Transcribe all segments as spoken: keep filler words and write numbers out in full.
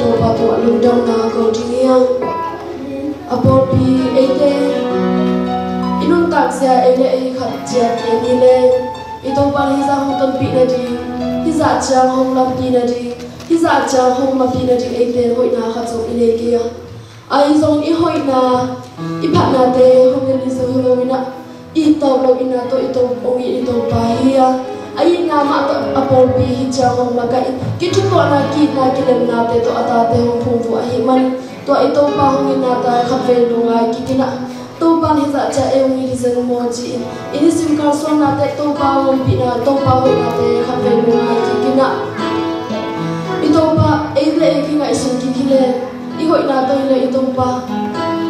Topa tungah lungdamna ko ding hi hang. A pawlpi eite i nuntak zia ei le ei khat ciat ei ni leng i Topa hizah hong tonpih nading, hizah ciang hong lampih nading, hizah ciang hong mapih nading eite hoihna khat zong i nei kei a. Ahi zongin i hoihna, i phatnate hong en i zo hi loin ah, i tawp lo itna tawh i Topa hong it i Topa hi a. A itna mah tawh a pawlpi hi ciang hong makaih, kithutuahna, ki-itna, kilemnate tawh a tate hong phungvuh ahih manin tua i Topa hong itnate khatvei lungngai kik in ah, Topa in hizah ciang ei hong it hi zen maw ci-in i nisim kalsuannate Topa hong ompihna, Topa hoihnate khatvei lungngai kik in ah, i Topa ei le ei kingaihsun kik hi leng, i hoihna tawh hi leng i Topa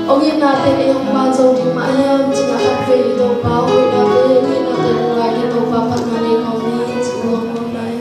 hong itnate ei hong ban zo ding mah hiam ci-in ah khatvei i Topa hoihnate, i itnate lungngai kik, Topa phatna nei khawm ni ci-in hong lai.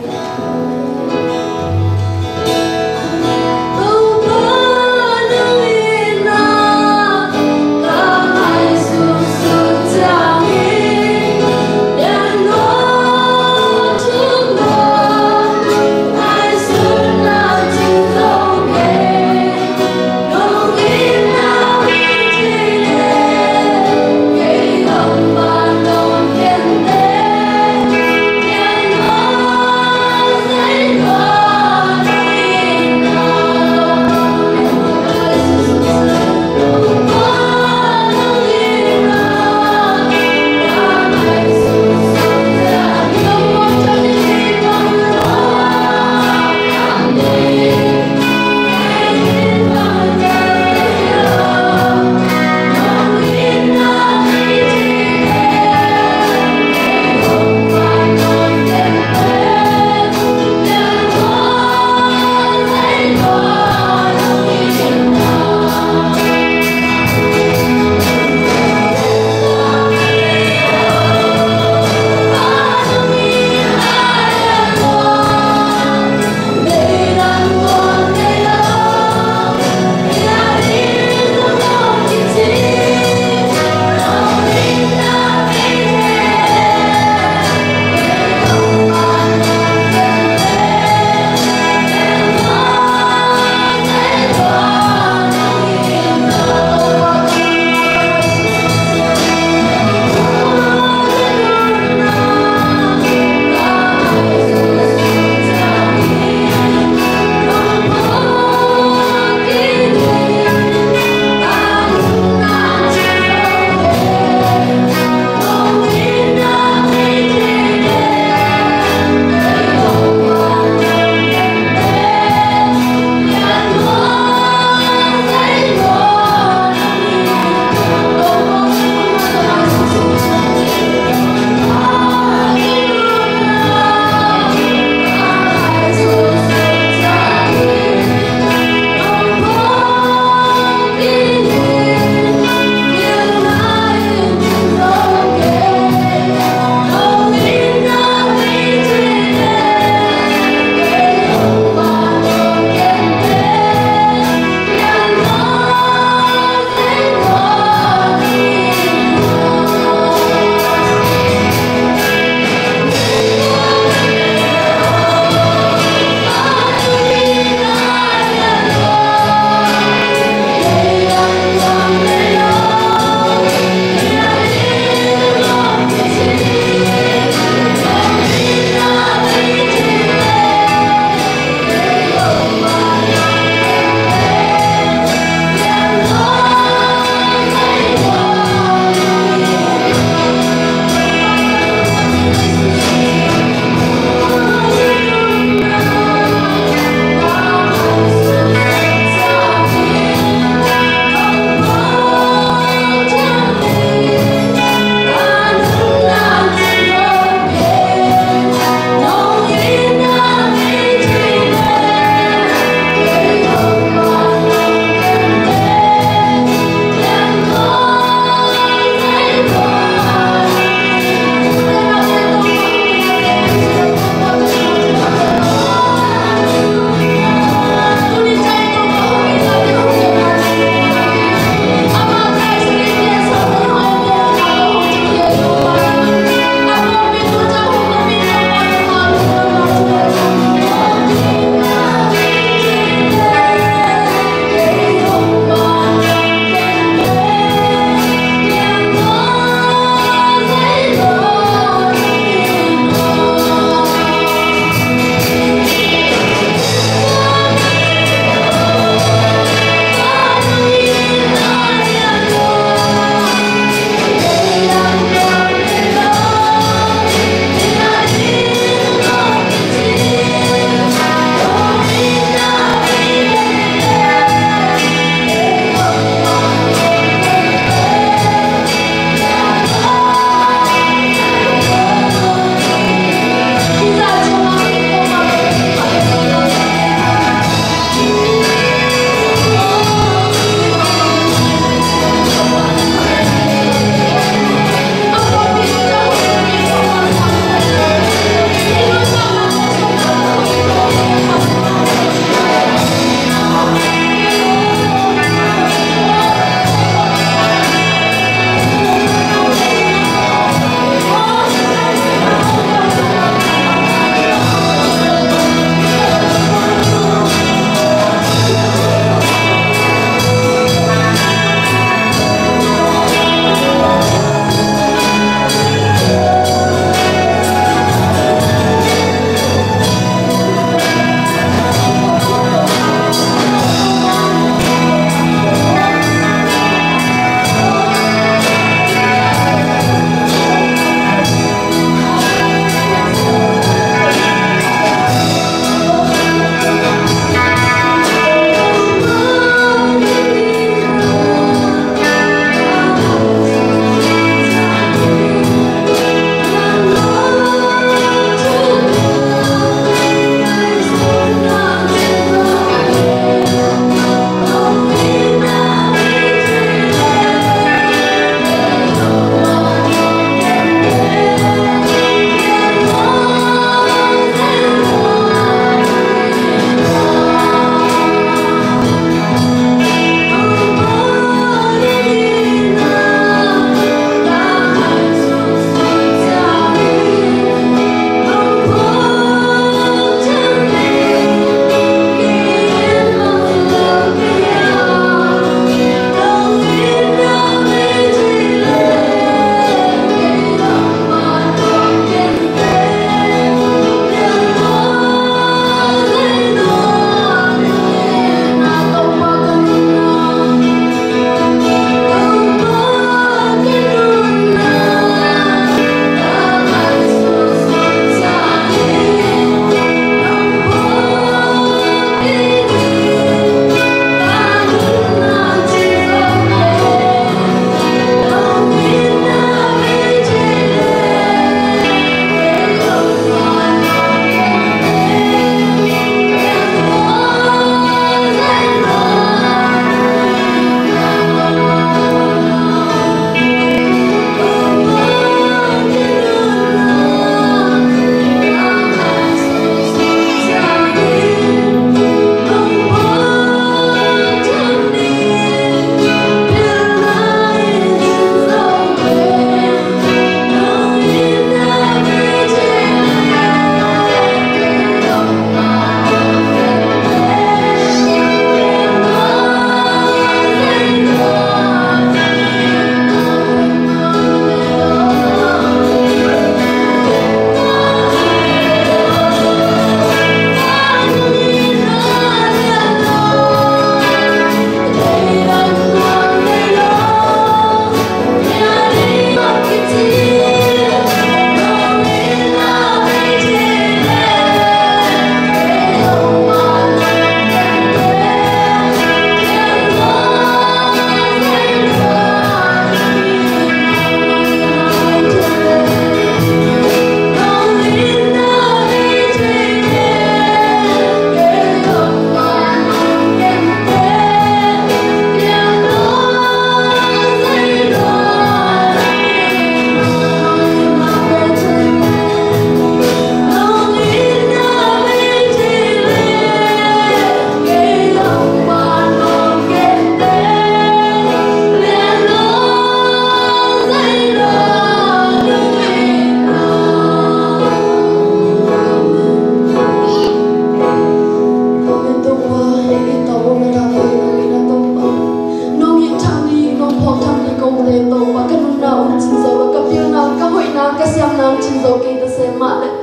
Kei ta se mah leh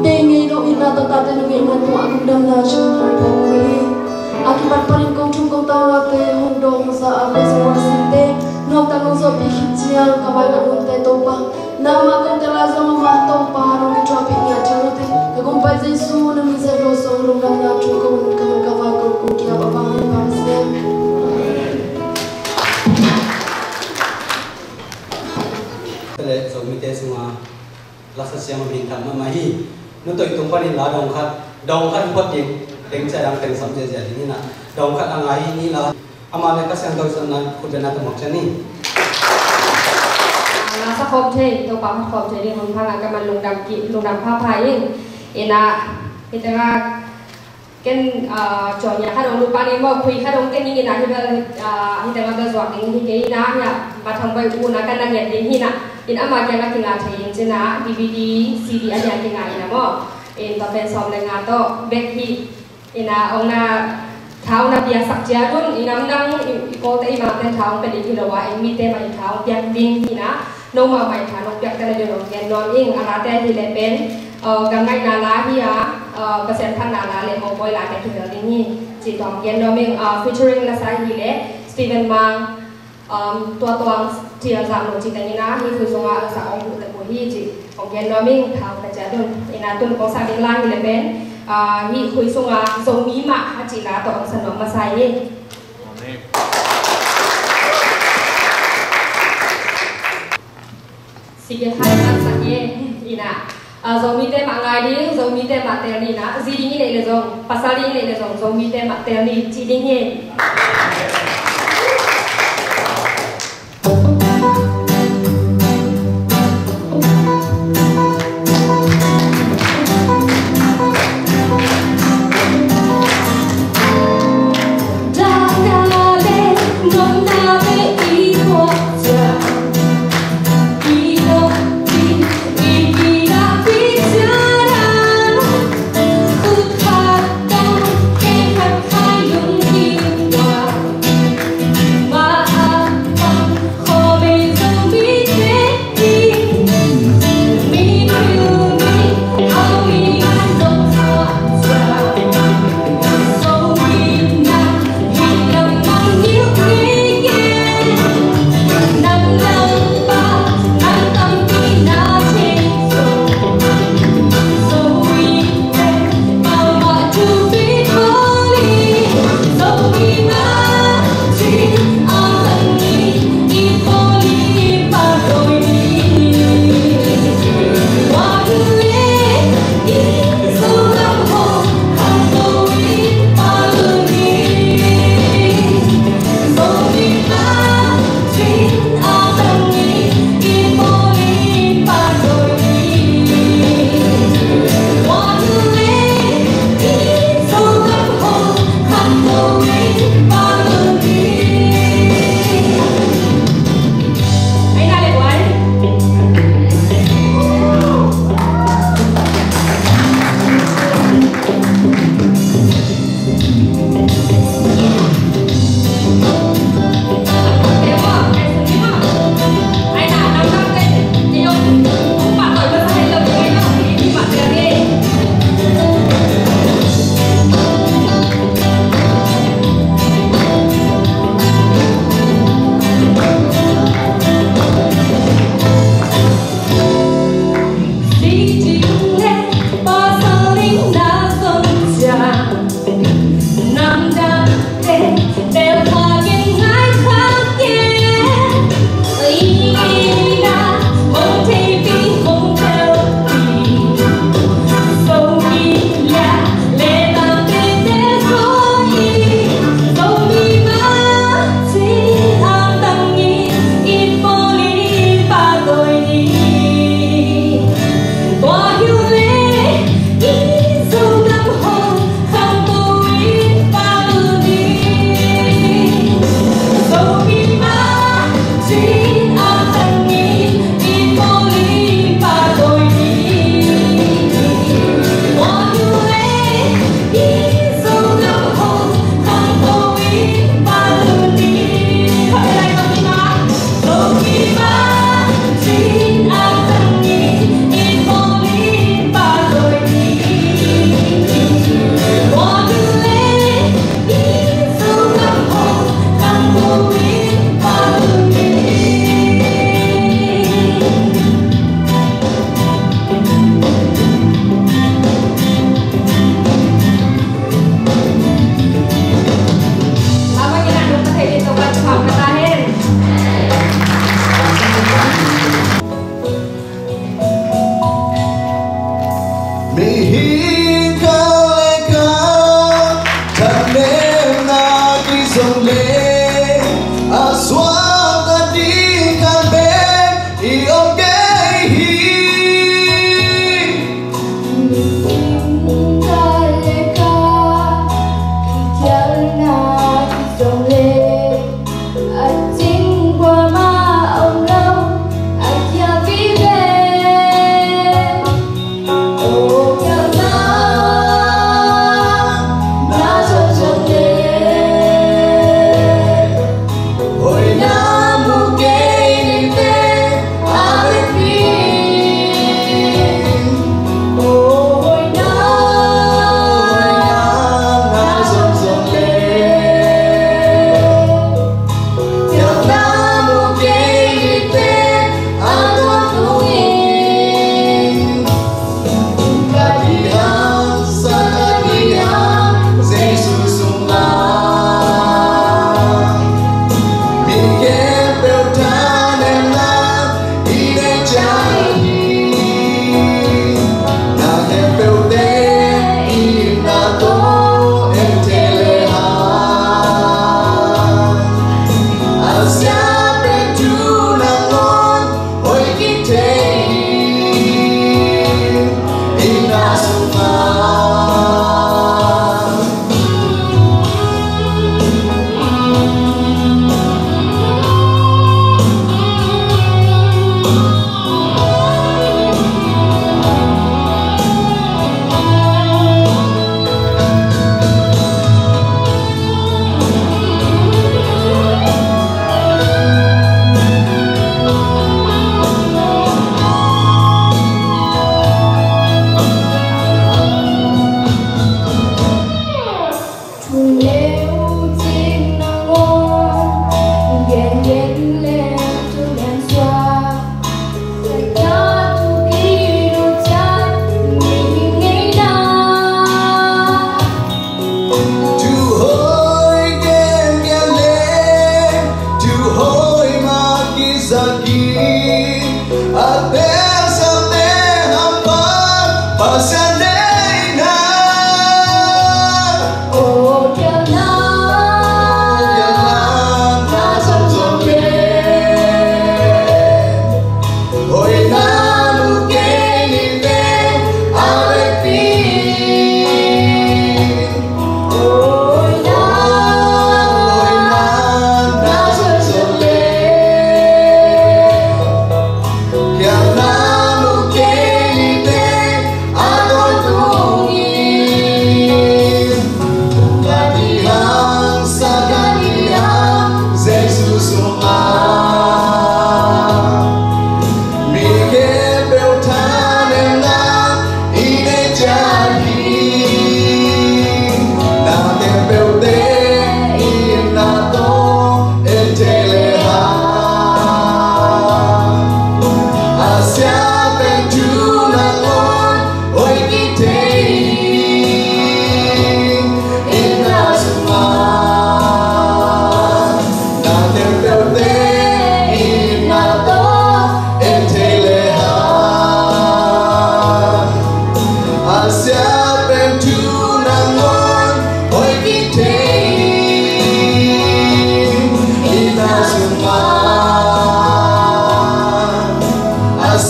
deih ngei lo ina, tate nong ngeina tungah lungdamna thu kong phawk uh hi. A kipat panin kong thum kong tau nate hong dawng sa a, praise and worship te nuamtak nong zawhpih khit ciang ka vai ngah nunte Topa, nangmah kong tel a zong amah Topa nong kithuahpih ngiat ciang nate ka gumpa Jesu na min zat lo song lungdamna thu kong hun ka hun ka vai kong kong kiap a bang hi bang sem. Tele Zomite sunga laksa siam a minthang mahmah hi. Nu Toih tung panin la dong khat, dong khat hi phot ding, teng cia dang teng sam ziazia ding hi na. Dong khat a ngai hi ni la, amah le Kha Siangtho suahna khut bengna tawh mawk cian ni. La sa khawm thei, Topa khat khawm thei ding hun phang a ka man lungdam ki, lungdam phapha ing. Ina, hi tengah ken, ah, cawnya khat hong lupa ni maw, khui khat hong ken ning ina hi bel, ah, hi tengah bel zuak ding hi kei ina, hi a, mathang bai u na kan na nget ding hi na, in ama kiang a kinga thei in cina, D V D, C D a nia kinga ina maw, in tua pen sawm le nga tawh bek hi, ina hong na, tha hong na piaksak ciat un, i namdang, i, i kawlte i mangte tha hong pia ding hi lo a, in mite mah i tha hong piak ding hi na, no mahmah i tha nong piak tana ding hong gen nuam ing, a late hi le pen, uh, gam ngaihna la hi a, uh, Pasian phatna la le mawbawi late kitel ding hi, ci tawh hong gen nuam ing, uh, featuring lasa hi le Stephen Mang, um, Tua Tuang Thial Zam Lo ci teng ina, hi khui sunga lasa hong buh tek uh hi ci hong gen nuam ing, tha hong pia ciat un, ina tun kong sa ding la hi le pen, uh, hi khui sunga Zomi Mah a ci la tawh hong sa nuam masa hi. Sikit hai tak sak ye, ina. Ah, Zomite mah ngai ding, Zomite mah tel ni na. Zi ding i neih le zong, pasal ding i neih le zong, Zomite mah tel ni, ci ding hi.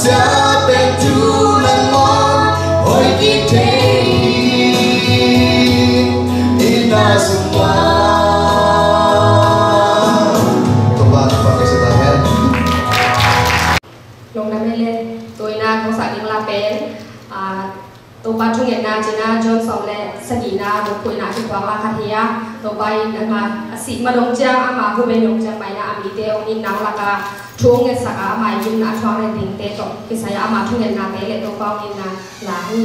Sia pen tu nangmah hoih kik thei hi. Ina sungah Topa thupha pia sak ta hen. Lungdam e le, tu-in a kong sak ding la pen, ah, Topa thungetna cih na John sawm le sagihna bung khuina kituak la khat hi a, Topa in ama a sih ma dong ciang, ama hu bei dong ciang mah in a, a mite hong itna lakah thu hong ngetsak a, ama i gimna a thuak dingte tawh kisai a, ama thungetnate le Topa hong itna la hi.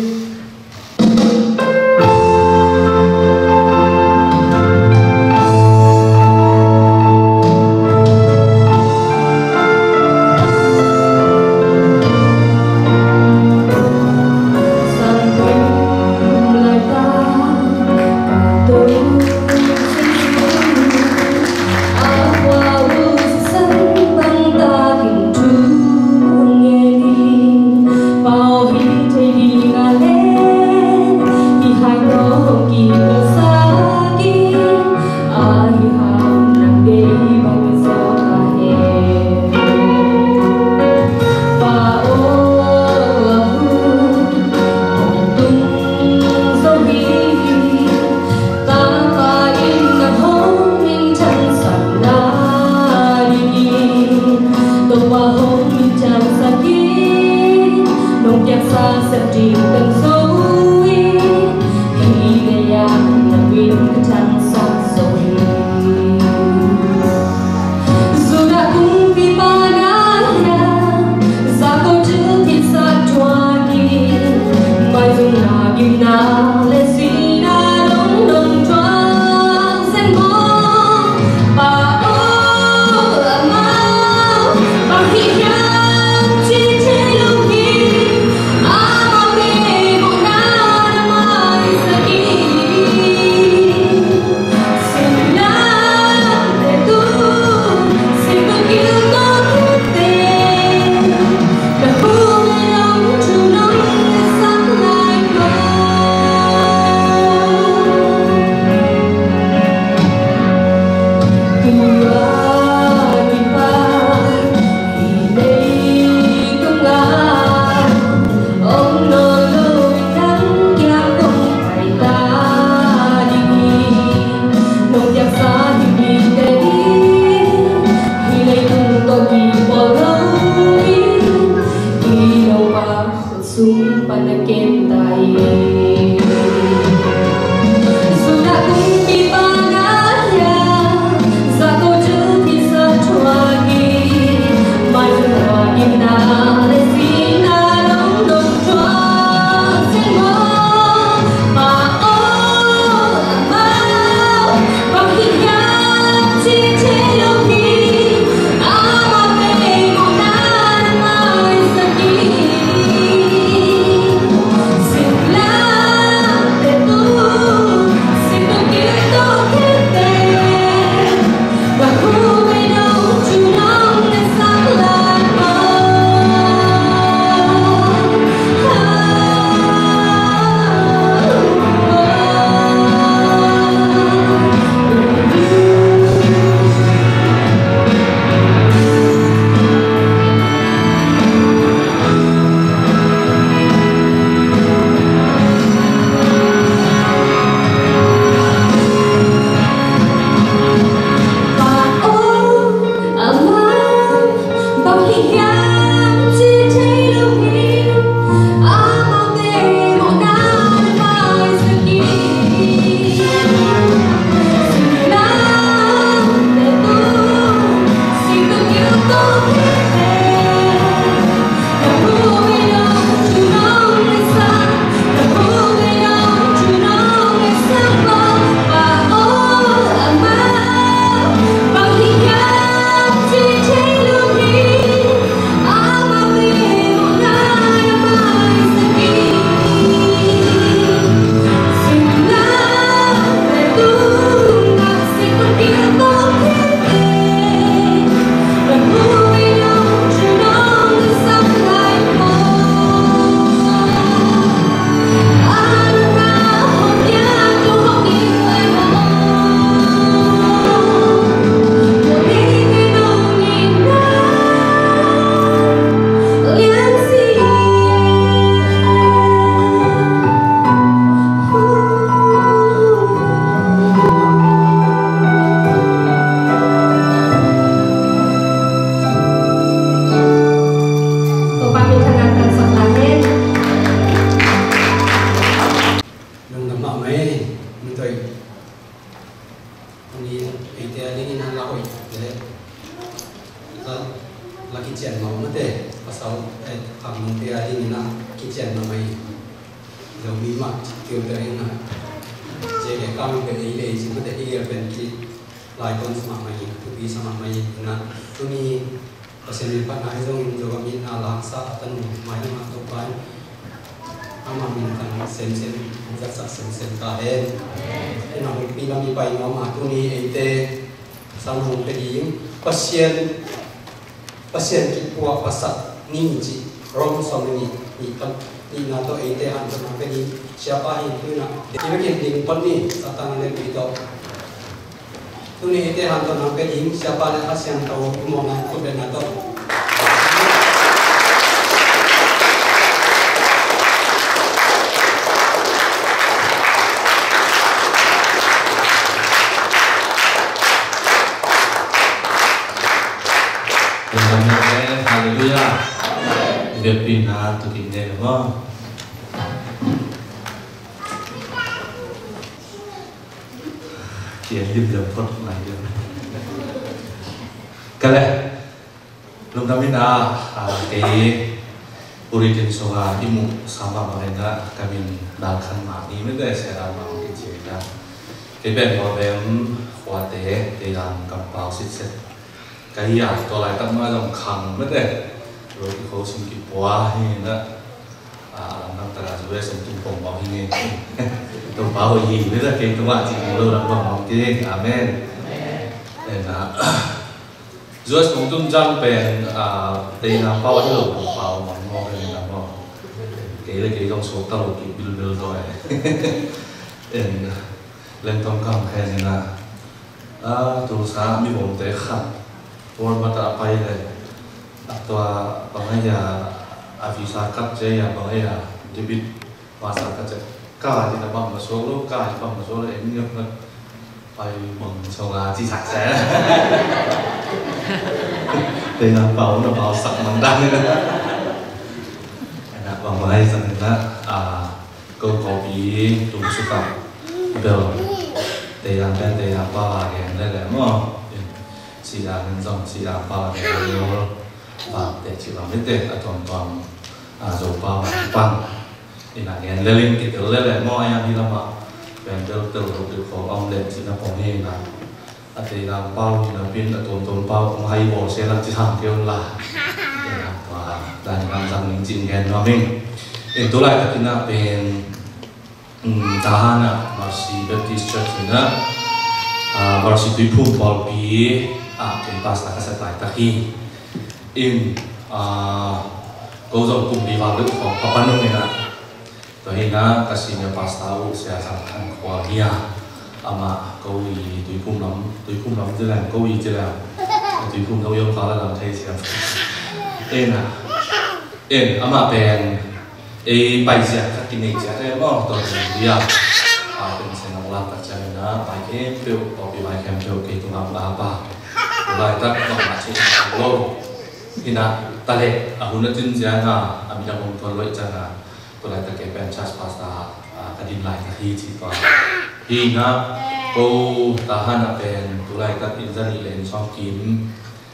Topa hong minthansak in, nong piaksa sep ding tang zo in, hih lei ah na min ka thangsak zo hi. Judah kumpipa na hiam, Jakob thilpha sa thuak in, maizumna gimna le sihna dong dong thuak zen maw? Pa aw, amau bang hi hiam ci thei lo hi. Amau te mawhna na maisak in. Om nawn lo in nang kiang kong pai ta ding hi. Nong piaksa hih mite in, hih leitung tawh kipawl lo in, hih Topa khut sung pan na kem ta hi. Judah kumpipa na hiam, Jakob thilpha sa thuak in, maizumna gimna le sihna dong dong thuak zen maw? Pa aw, amau bang hi hiam ci thei lo hi. Amau te mawhna na maisak in. Ina kician mahmah hi. Zomi mah kiuter ina. J K Kam in pen ei le ei cih mate i gel pen ki lai ton sa mahmah hi, thupi sa mahmah hi. Ina tuni Pasian min phatna hi zongin Zogam in a langsa a tanu mailam ah Topa in ama min tang semsem, zatsak semsem ta hen. Ina hukpi lam i pai nuam a tuni eite sang hong pe ding Pasian Pasian kipuah pasal ni cih Rom sawm le nih, nih tam, nihna tawh eite hanthawn nang pe ding siapa hi. Tuni in ah ding bekin ding phot ni, Satan le pi tawh. Tuni eite hanthawn nang pe ding siapa le Kha Siangtho i mawhna khut betna tawh. Halleluia. I biakpiakna tu kik ne maw. Kian lim lem phot mai lem. Ka le lungdam ina, a, kei Puritan sunga i muh sama bangin ah ka min Dal Khan Mang hi, mete Sia Dal Mang hi ci ina. Kei pen Mawlbem khuate, kei dang kampau sitset ka hi a, tua laitak mah zong khang mete, lo kikho sin kipua hi na, a, lamdang taka U S hong tung pong bang hi nge. Topa hoih hi mete, kei tungah ci lo lam bang bang kei. Amen. Ena, U S hong tung ciang pen, a, teina pau hi lo, pau mang mawk hi na maw. Kei le kei zong suak ta lo kik bilbil zaw e. En, lengtong kam khen ina. A, Tulsa mi bawmte khat Walmart ah a pai le, a tua bang a hia, a Visa card cia hia, bang a hia, debit, Master card cia, ka hi na bang na suak lo, ka hi bang na suak lo, em ni na pai bang suak a ci sak se. Teina pau na pau sak man dang na. Ena bang bang a hi sak na, a, Ko Kawlpi tung suk a bel, teidang pen teidang pau a gen lel e maw. Sidang in zong sidang pau a gen lel. Bang te ci bang mite a tuamtuam, a, Zo pau a kipang ina gen lel in kitel lel e maw. A yang hi lamah pen bel tel lo tel khawng a om leh cihna pong hi ina. A teidang pau hi napi in a tuamtuam pau kong hai bawl se lang ci sang kei un la. Tua dan in ang zang ning cin gen nuam ing. In tu laitakin ah pen, um, Tahan ah Mercy Baptist Church in ah, ah, Mercy Tuiphum pawlpi ah kei pastor ka sep laitak hi. In, ah, ko zong kum li val deuh khawng ka pan ung in ah. Tua hi na ka senior pastor uh Sia Thang Khan Khua hi a, amah ko i Tuiphum lam, Tuiphum lam ci leng, ko i ci leng, Tuiphum no yom kha la lam thei siam. En a, en amah pen ei pai siam khat kinei siam te maw, tua hi a, a pen sen a lak tak ciang in a, pai khempeuh, tawpi pai khempeuh kei tungah la pa. Laitak tawh mah ci lo. Hi na, ta leh a hun a cin ciang a, a midang hong tuan loih ciang a, tu laitak kei pen church pastor, ah, ka din laitak hi ci tua. Hi na, ko Tahan ah pen tu laitak in zanih le in sawm kim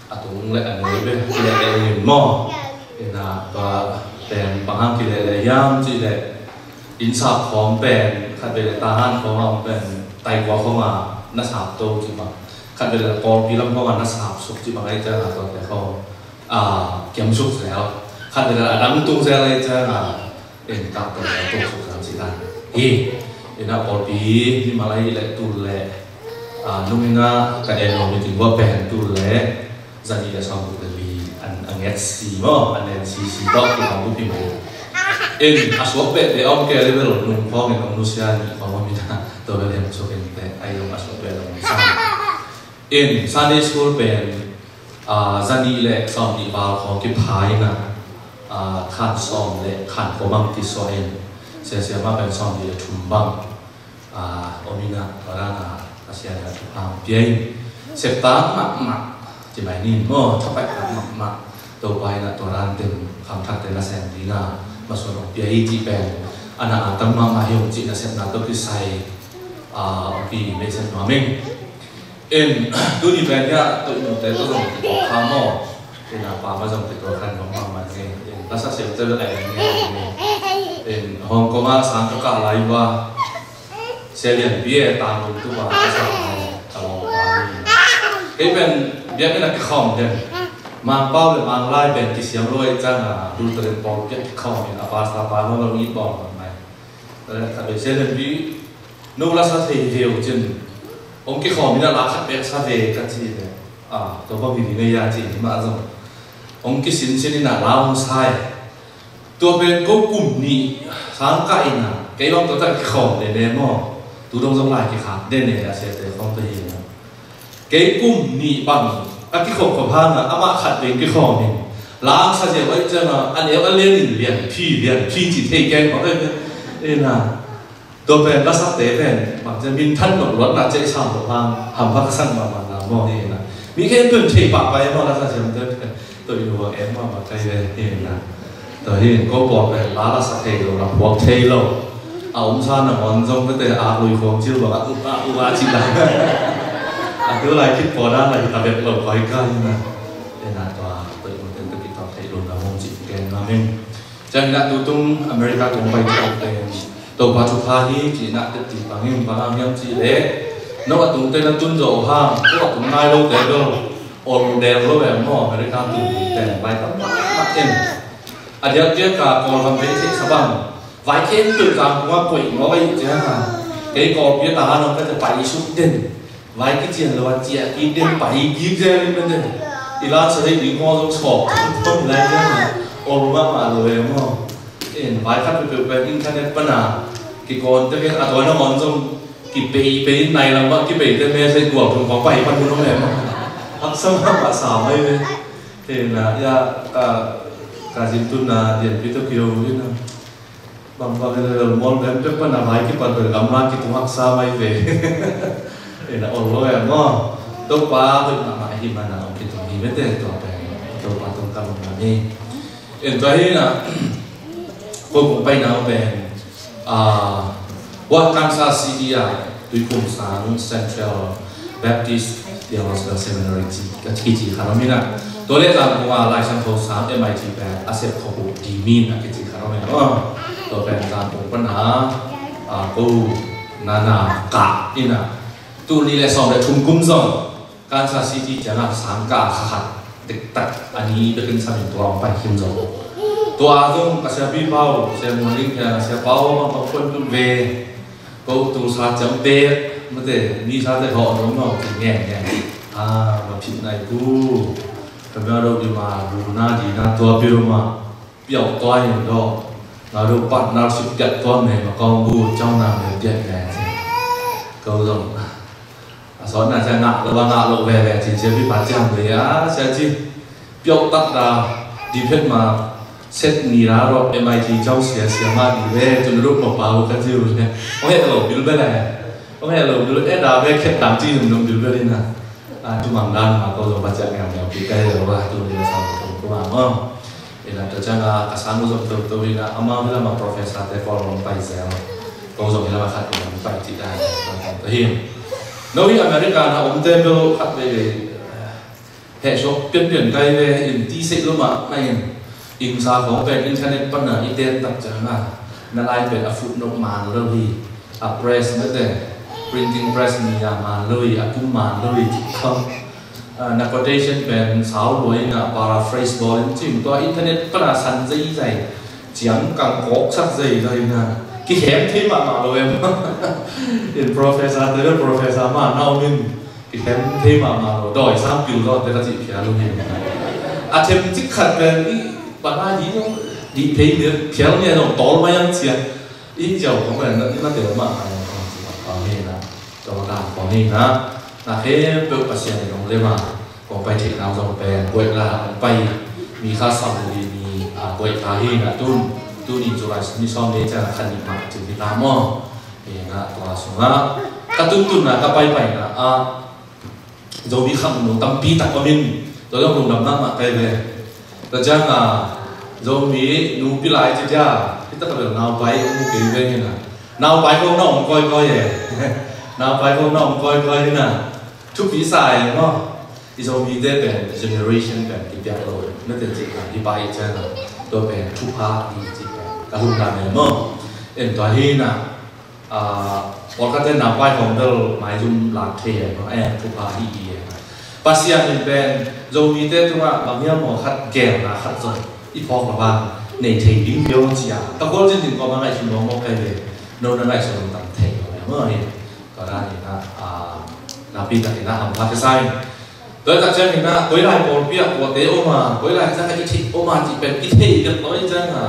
a tung le a neu ve, kileh le in maw. Hi na, tua pen bang hang kileh le hiam cih leh, inn sap khawng pen khat vei le Tahan khawng a hong pen Taikua khawng a na sap to cih bang, khat vei le Kawlpi lam khawng a na sap suk cih bang ahi ciang a tuate khawng, ah, kiam suk zel. Khat vei le a dang tung zel ahi ciang a, en kah tawh le tung suk zel cih dan hi. Ina Kawlpi mimal ahi le tul le, ah, nung ina ka en lo meeting buah pen tul le zanih le sawm guk le li an a nget si maw, a nget si si tawh ki hong bup hi mai. En a suak pehpeh a om kei le bel nung khawng in hong nusia nih khawng om ina, tua bel hem suk in teh, a i zong a suak peh lo nung sang. En Sunday school pen, ah, zanih le sawm nih val khawng kipha ina, ah, khan sawm le khan kua bang kisuah in, sia sia mah pen sawm nih le thum bang, ah, om ina, tua dan a Pasian in a thupha hong pia in, septang mahmah ci mai ni maw, thapaih mahmah, Topa in a tua dan teng kham thakte nasem ding a masuan hong pia hi cih pen, a na a tam mahmah hi hong cih nasepna tawh kisai, ah, hong pi hi mei sem nuam ing. En, tuni pen hiah toihnute tawh zong kipawk kha maw. Ina pa ma zong kituak khan hong ma ma nge. Lasa siam tel ai nge. Hong Kong a sang ka kah lai ua. Sia Lian Pi e tang lum tu ba ka sa ka lo pa ni. Kei pen biak ina kikhawm den. Mangpau le Manglai pen kisiam lo ai cang a Lutheran pawl biak kikhawm in a pastor pa no lo ni pawl mai. Ka be Sia Lian Pi no lasa thei ve uh cin. Hong kikhawm in a la khat bek sa ve ka ci ve. A, tua bang hi ding a ia ci ni mah zong. Hong kisinsin in a la hong sai. Tua pen ko kum nih sang kah in a, kei bang tua tak kikhawm dene maw. Tu dong zong lai kikhak dene a siate khawm tua hi na. Kei kum nih bang a kikhawm khawm hang a, amah khat beng kikhawm in. Lang sa ziau ai ciang a, a neu a len in lian phi, lian phi ci thei keng bang in a. Tua pen lasakte pen bang ciang min than nop luatna ciah i sam lo hang hampha ka sak mahmah na maw hi na. Mi khempeuh in thei pahpah e maw, lasa siamte pen. Tua i hua e mahmah kai ve hi na. Tua hi ko pawl pen la lasak thei lo, la phuak thei lo. A omsa nangawn zong pete a lui khuang cil bang a uk a uk a cil la. A tu lai khit pawl dan lai hi ta bek lo koi ka hi na. Hi na tua tua i hua ten tua khit tua thei lo na mong cih ken na meng. Ciangin ah tutung America kong pai thei pen Topa thupha hi ci-in ah teti pangin bang hang hiam cih leh, no a tungte na tun zo hang, ko a tung nai lote bel ol del lo ve maw, America tun pen vai tam mah mah in. A diak diak a Kawlgam vei theih sa bang vai khempeuh Zangkong ah koih ngawh ahi ciang a, kei Kawlpi a ta han hong ka te pai suk den. Vai kician lo a ciah kik den pai kik zel in mete. I la sa dei ding haw zong sawk thon lai zel na. Ol mahmah lo e maw. En vai khat peuhpeuh pen internet pan a kikawn te ken a tawi nangawn zong kipei pei in nai lam mah kipei te message gual thum khawng pai pan hun om e maw. Haksa mahmah sa mai ve. En a ia ka ka zin tun na Lianpi tawh kio in a. Bang bang in a lel mual bem pek pan a vai kipan pen gamla kitung haksa mai ve. En a ol lo em maw. Topa hoih mahmah hi man a ong kitung hi mete tua pen Topa tung kam ong hi. En tua hi na ko kong pai na pen a Wat Kansas City a Tuiphum Sang Central Baptist Theological Seminary ci ka ci ci khan om hi na. Tua leh Zangkong a Lai Siangtho Sang M I T pen a sep khop uh Dimin a kici khan om hi na. Tua pen Zangkong pan a ko nana kah hi na. Tul nih le sawm le thum kum zong Kansas City ciang a sang kah kha khat dektak a ni bekin samin tua hong pai khin zong. Tua zong a siapi pau, sia muaning khe a sia pau bang bang puan tum ve. Ko tu sa ciang pek mate mi sa te hawh dong lo ti ngen ngen. A ma phit nai pu. Ka mia do di ma bu na di na tua pi ru ma. Piau tua in do. Nga do partnership piak tua me ma kong bu chau na me piak ngen. Ko dong. A sawt na sia ngah lo a ngah lo ve ve cin sia pi pa ciang ve a sia ci. Piau tak da di phet ma set ni ra ro M I T chau sia sia ma di ve cun rup ma pau ka ci u ne. Ong he lo bil be le. Ong he lo bil e da ve khet dang ci num num bil be di na. A tu mang dan ma ko lo ba ciang ngiam ngiam pi kai lo ba tu ni sa ko ko ma mo. Ina tua ciang a ka sang u zong to to ina amau hi lama professor te ko lo pai zel. Ko zong hi lama khat ina pai ci da. Ko hi. No hi America na om te bel khat ve ve. He shop pian pian kai ve in ti se lo ma na in. Ing sa khong pen internet pan na i ten tak ciang a. Na lai pen a footnote man lo hi. A press mete. Printing press ni a man lo hi. A kum man lo hi. Ci khong. A, na quotation pen sau lo hi na paraphrase bawl in cing tua internet pan a san zei zai. Ciang kang kawk sak zei zai na. Ki hem thei mahmah lo em. In professor te professor ma na om in. I them thei mahmah lo, dawi sang pil lo te ka cih phial lo hi. A them cik khat pen i bana hi lo, dih phei mi phial nia lo, tawl mai ang cia. I ziau kong pen na tel mah ai kong cih kong hi na. Kong dan kong hi na. Na khempeuh Pasian in hong lem a. Kong pai theih nang zong pen buaih la kong pai. Mi kha sam li mi a buaih ta hi na tun. Tuni July ni sawm ni ciang khan ni mah cih hi ta maw. Hi na tua sungah ka tuntunna ka paipaina ah Zomi khangno tampi tak om in tua zong lungdam mahmah kai ve. Tua ciang a Zomi nupi lai ci dia hi tak a bel naupai om uh kei ve hi na. Naupai ko na om kawikawi e. Naupai ko na om kawikawi hi na. Thupi sa e maw. I Zomite pen generation pen kipiak lo, na te cih pen hi pai ciang a, tua pen thupha hi cih pen ka hun dan e maw. En tua hi na, ah, pawlkhatte na pai khawng bel maizum lak thei e maw, en thupha hi i e. Pasian in pen Zomite tungah bang hiam maw khat gelna khat zong i phawk lo bang nei thei ding pio cia. Ka khual cin cin kawm a ngaihsun lo maw kai ve, no na ngaihsun lo tam thei lo e maw hi. Tua dan in a, ah, nakpi takin a hampha ka sa in. Tua tak ciangin a, koi lai pawlpi ah kuate om a, koi lai ciang a i theih om a cih pen i theih deuh lo i ciang a.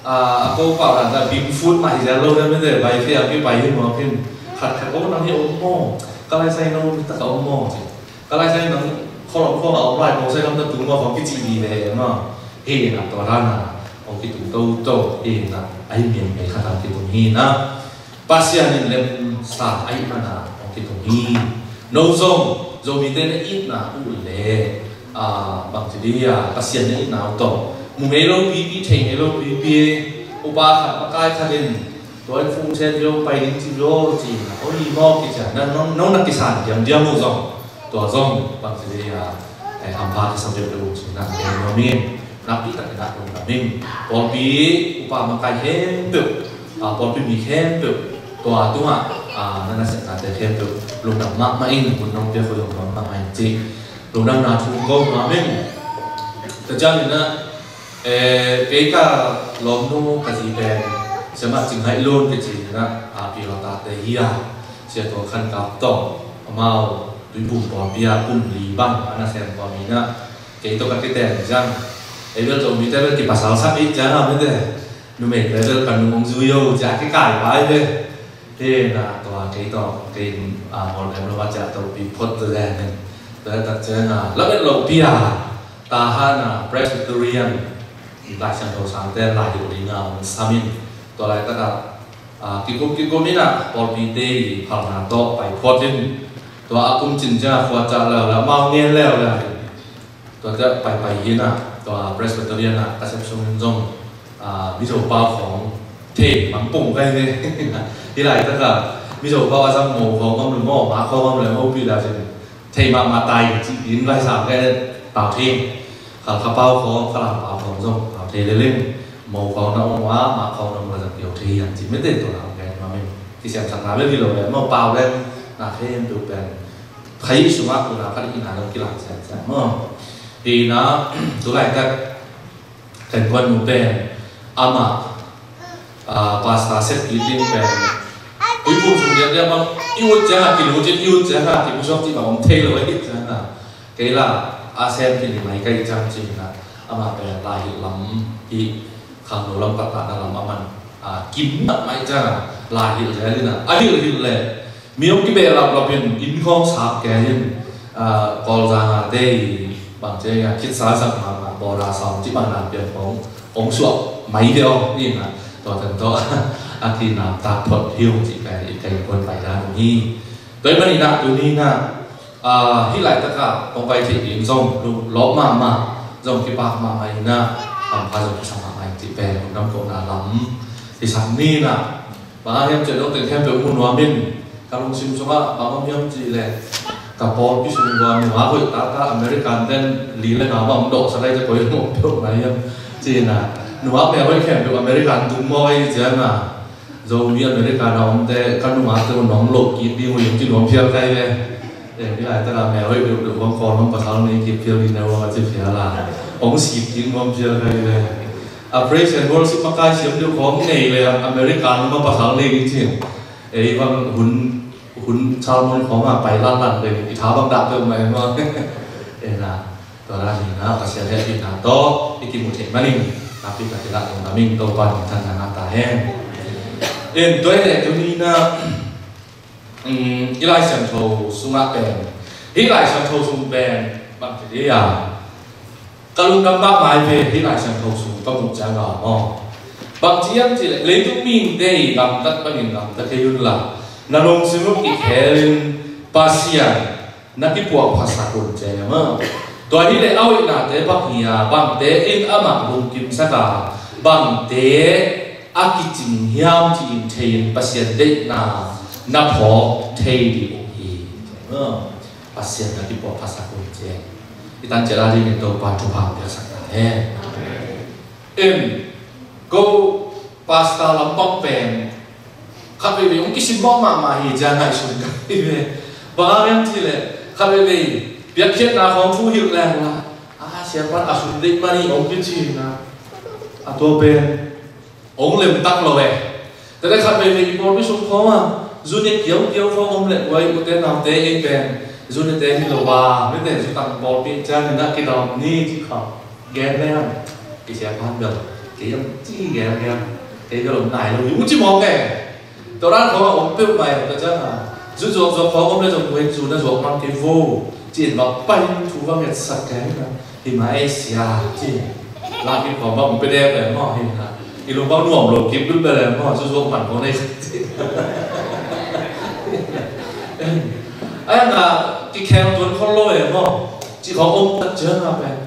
Ah, a ko pau dan a Bigfoot mah hi zel lo dan mete, bai thei a pi pai hi maw khin. Khat khat ko nang hi om maw, ka lai sai nang tak a om maw cih. Ka lai sai nang kholom khawng a om lai ko sai lam ta tung maw khawng kici hi ve maw. Hi na tua dan a, ong kitung to to, hi na, a hi mian mian khat a kitung hi na. Pasian in lemsa ahih mana hong kitung hi. No zong Zomite na itna uh le, ah, bang ci dih a, Pasian na itna uh tawh mu ngei lo pipi, thei ngei lo pipi, upa khat makai khat in tua in fungsen lo pai ding ci lo ci na, oi maw kicia, na nong na kisan diamdiam uh zong. Tua zong bang ci dih a, eh, hampha kisam deuh deuh ci na, eh, no min nakpi takin ah lungdam ing. Pawlpi upa makai khempeuh, ah, pawlpi mi khempeuh, tua tungah, ah, na nasepnate khempeuh lungdam mahmah ing, hun nong piak uh lungdam mahmah ing ci. Lungdamna thu ko nuam ing. Tua ciangin ah, eh, kei ka lawmnu ka zi pen Siamah Cing Haih Lun kici in ah, a pi a tate hi a, Sia Tua Khan Kap tawh amau Tuiphum pawlpi ah kum li bang a nasem pawlpi in ah, kei tawh ka kiten ciang, ei bel Zomite bel kipasal sak i ciang a mete, numeite bel ka nu hong zui o ciang kikai pai ve. Hi na tua kei tawh kei, ah, Mawlmawlem lo a ciang tawh pi phot tu le. Tua tak ciang a lamet lo pi a, Tahan a Presbyterian Lai Siangtho sangte lai hilh ding a hong sam in, tua laitak a, ah, kikum kikum in ah pawlpite i phalna tawh pai phot in, tua a kum cin ciang a khuaca leuleu, mau ngen leuleu. Tua ciah paipai hi na, tua Presbyterian ah ka sep sungin zong, ah, Mizo pau khawng thei mang pong kai ve. Hi laitak ah Mizo pau a zang mo khawng om lo maw, ma khawng om lo maw pi la cin. Thei mahmah tai ci din lai sam kai pau thei. Khalkha pau khawng, Kalang pau khawng zong pau thei leleng. Mo khawng na om a, ma khawng na om la zang kio thei hiam ci mete tua lam kai ma min. Kisiamsakna bek hi lo le maw, pau leng na thei hiam tu pen. Khaih sungah kuna khat i na dong kilang siangsiang maw. Hi na, tu laitak kan kuan nu pen amah, ah, pastor sep kit ding pen Tuiphum sung diakdiak bang i ut ciang a kilut in, i ut ciang a kipusuak cih bang om thei lo, i ut ciang a kei la a sem khin hi mai kai ciang cin a, amah pen lai hilh lam i khangno lam patahna lam a man, ah, kim nak mai ciang a lai hilh zel in a, a hilh hilh le mi hong kibehlap lap in, inn khawng sak kei in, ah, Kawlzang a te i bang ciang a khitsa sak mahmah, bawla sawm ci bang dan pian khawng hong suak mai deuh ni na, tua tan tawh a kina tak phot hi hong ci pen i kai kuan pai dan hi. Tua i man i na tu ni na, ah, hi laitak a kong pai thei ding zong lawp mahmah, zong kipak mahmah i na, hampha zong kisa mahmah i ci pen lungdam kohna lam i sak ni na. Bang a hiam ciah dong teng khempeuh mu nuam in, ka lungsim sungah bang om hiam cih leh ka pawlpi sung ua nungak hoih taktak American ten li le nga bang dawhsa lai te koi lungdam peuh ngai hiam cih na. Nungak mel hoih khempeuh American tung maw ei ciang a, Zomi American a omte ka nungakte uh nong loh kik ding uh hiam ci nuam phial kai ve. Eh, hi laitak a mel hoih deuhdeuh bang Kawl bang pasal nei kik phial ding na ua ka ci phial a, hong sik kik nuam phial kai ve. A praise and worship makai siam deuh khawng nei le American ma pasal nei ding ci. Ei bang hun, hun sermon khawng a pai lanlan le i tha bang dah peuh mai maw. Ei na, tua dan hi na, Pasian hehpihna tawh i kimu thei manin nakpi takin ah lungdam ing, Topa minthanna ngah ta hen. En, tua hi leh tuni na, um, i Lai Siangtho sungah pen, hih Lai Siangtho sung pen bang ci dih a, ka lungdam mahmah hi ve, hih Lai Siangtho sung ka muh ciang a maw. Bang ci hiam cih leh leitung mite i gamtat bangin gamta kei un la, na lungsim uh kikhelin Pasian na kipuahphasak un ci a maw. Tua hi leh a hoihnate bang hi a, bangte in amah lungkimsak a, bangte a kicing hiam ci-in thei-in Pasian deihna na phawk thei dih uh hi. Maw. Pasian na kipuah phasak un ci. I tan ciat a dingin Topa thupha piaksak ta hen. Em, ko pastor lampang pen khat veivei hong kisim mawh mahmah hi ciang ngaihsun ka hi ve. Bang hang hiam cih leh khat veivei piakkhiatna khawng thu hilh leng la, a, siapa in a sum deih man hi hong kici na, a tua pen hong lemtak lo e. Tua leh khat veivei i pawlpi sung khawng ah zu ne kiaukiau khawng om leh, ua i ute naute ei pen zu nete hi lo a, mite zu tang pawlpi ciangin a kidawm ni ci khawng gen leng, i siapa in bel kei am ci gen gen, kei bel om nai lo hi hong ci mawk e. Tua dan khawng a om peuhmah e. Tua ciang a zu zuakzuak khawng om leh zong, tua in zu na zuak mang kei vo, ci-in va pai in thu va ngetsak kei na. Hi mah ei sia, ci. Laki khawng bang pia dek leh maw, hi na. I lung bang nuam lo kip lut bek leh maw, zu zuak man khawng nei. Ai na, kikhel tuan khol lo e maw, ci khawng om tak ciang a pen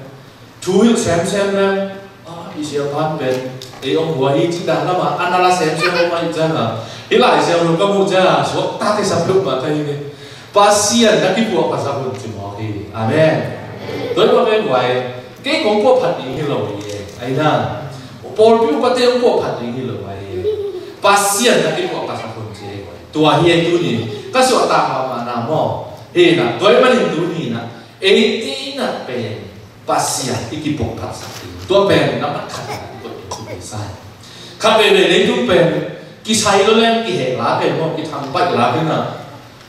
thu hilh semsem leng, a, i siapa in pen ei hong hua hi ci dan lam a, a na la semsem om ahih ciang a, hih Lai Siangtho ka muh ciang a suakta kisa peuhmah ka hi ve. Pasian na kipuah phasak un ci mawk hi. Amen. Tua hi mah pen guai, kei kong puah phat ding hi lo hi e. Ai na, pawlpi upate hong puah phat ding hi lo ai e. Pasian na kipuah phasak un ci e guai. Tua hi e tuni ka suahtak mahmahna maw. Hi na, tua ahih manin tuni na, eite na pen Pasian i kipuah phatsak ding, tua pen nambat khat a i koih ding thupi sa hi. Khat veivei leitung pen kisai lo leng kiheh la pen maw, kithangpaih la pen a,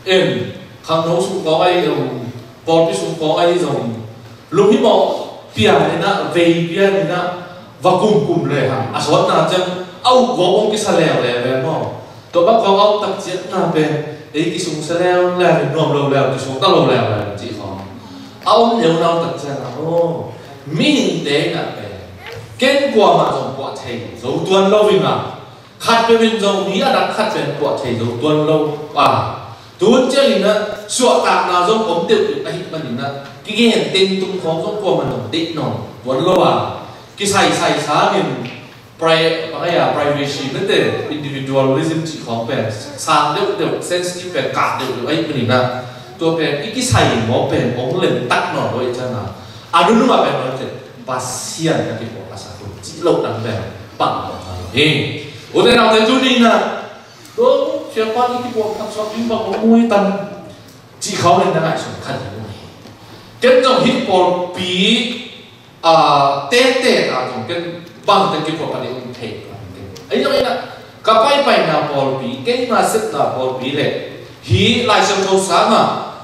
em, khangno sung khawng ahi zong, pawlpi sung khawng ahi zong, lunghimawh pian in a, vei pian in a, va kumkum lehang a sawtna ciang a ukgawp hong kisa leuleu ve maw. Tua bang khawng a om tak ciangin a pen ei kisungsia leuleu in, nuam lo leu, kisungta lo leuleu in cih khawng a om leuleu tak ciangin a, aw, mihingte in a pen ken kuamah zong puah thei zo tuan lo ing a, khat peuh in zong mi a dang khat pen puah thei zo tuan lo a, tun ciangin a suahtakna zong om deuhdeuh ahih manin a, kigen tengtung khawng zong kuamah zong deih nawn tuan lo a, kisaisai sangin pri-, bang a, privacy, mete individualism cih khawng pen sang deuhdeuh, sensitive pen kah deuhdeuh ahih manin a, tua pen i kisai mawh pen hong lemtak nawn lo ahih ciangin a, a nunung ah pen hong lemtak, Pasian na kipuah phasak un cih loh dang pen pang nawn lo hi. Ute naute tuni in a, tua siapa i kipuah phatsak ding bang hong mu hi tam cih khawng in na ngaihsun kha ding uh hi. Ken zong hih pawlpi a, tete ta zong ken bangteng kipuah phat ding um thei. Ahi zongin a, ka paipaina pawlpi, keima sepna pawlpi le hih Lai Siangtho sang a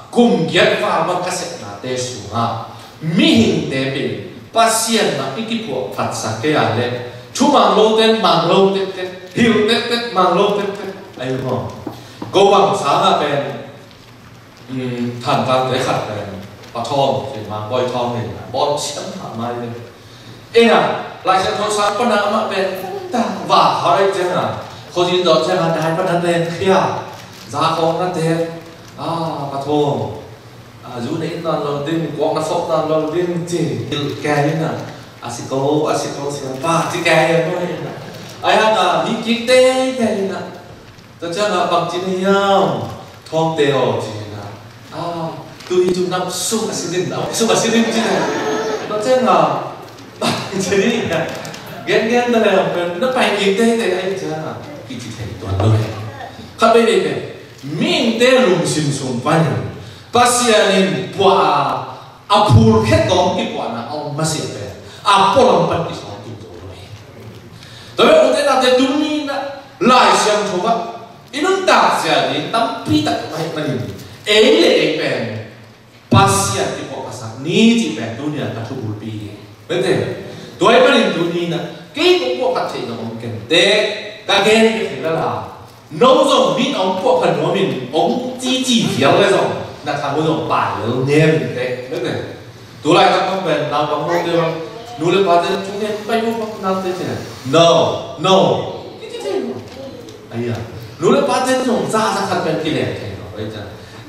kum giat val bang ka sepnate sungah mihingte pen Pasian mah i kipuah phatsak kei a le, thu mang lote in mang lo tektek, hilh tektek, mang lo tektek. Ahi maw. Ko bang sang a pen Thantlang te khat pen Pa Thawng, Thantlang Bawi Thawng hi, bawl siam mahmah hi. Ei na, Lai Siangtho sang pan a amah pen ta va kha rei ciang a, khuazin zawh ciang a dai pan a len khia, za khawng na te, a, Pa Thawng, a, zu na it nawn lo ding, kuak na sawp nawn lo ding ci, hilh kei in a, a si ko, a si ko siampa ci kei in a, ai hang a, hi kik teitei in a. Tua ciangin bang ci na hiam, Thawngte aw ci na. A, tu hi cu na sum a si ding, na sum a si ding ci na. Tua ciangin bang ci ding, gengen ta leng pen na pai kik teitei ahih ciangin kici thei tuan lo hi. Khat veivei pen mihingte lungsim sung panin Pasian in puah a, a phulkhia tawm kipuahna a om masiah pen a pualam pan kisawm tung zo lo hi. Tua pen ute naute tuni in a Lai Siangtho ah i nuntak zia ding tampi tak a hih manin ei le ei pen Pasian kipuah phasak ni cih pen tuni a ka thubulpi hi. Mente, tua hih manin tuni in a kei kong puah phat theih zong om kei te, ka gen kei thei lala. No zong min hong puah phat nuam in hong cici fial le zong na thang uh zong pai lel ngen in te. Mente. Tulaitak bang pen naupang note bang nu le pate thu ngen pai uh bang naute te. No, no. Kiti thei lo. Aia. Nu le pate zong za za khat pen kileng thei lo.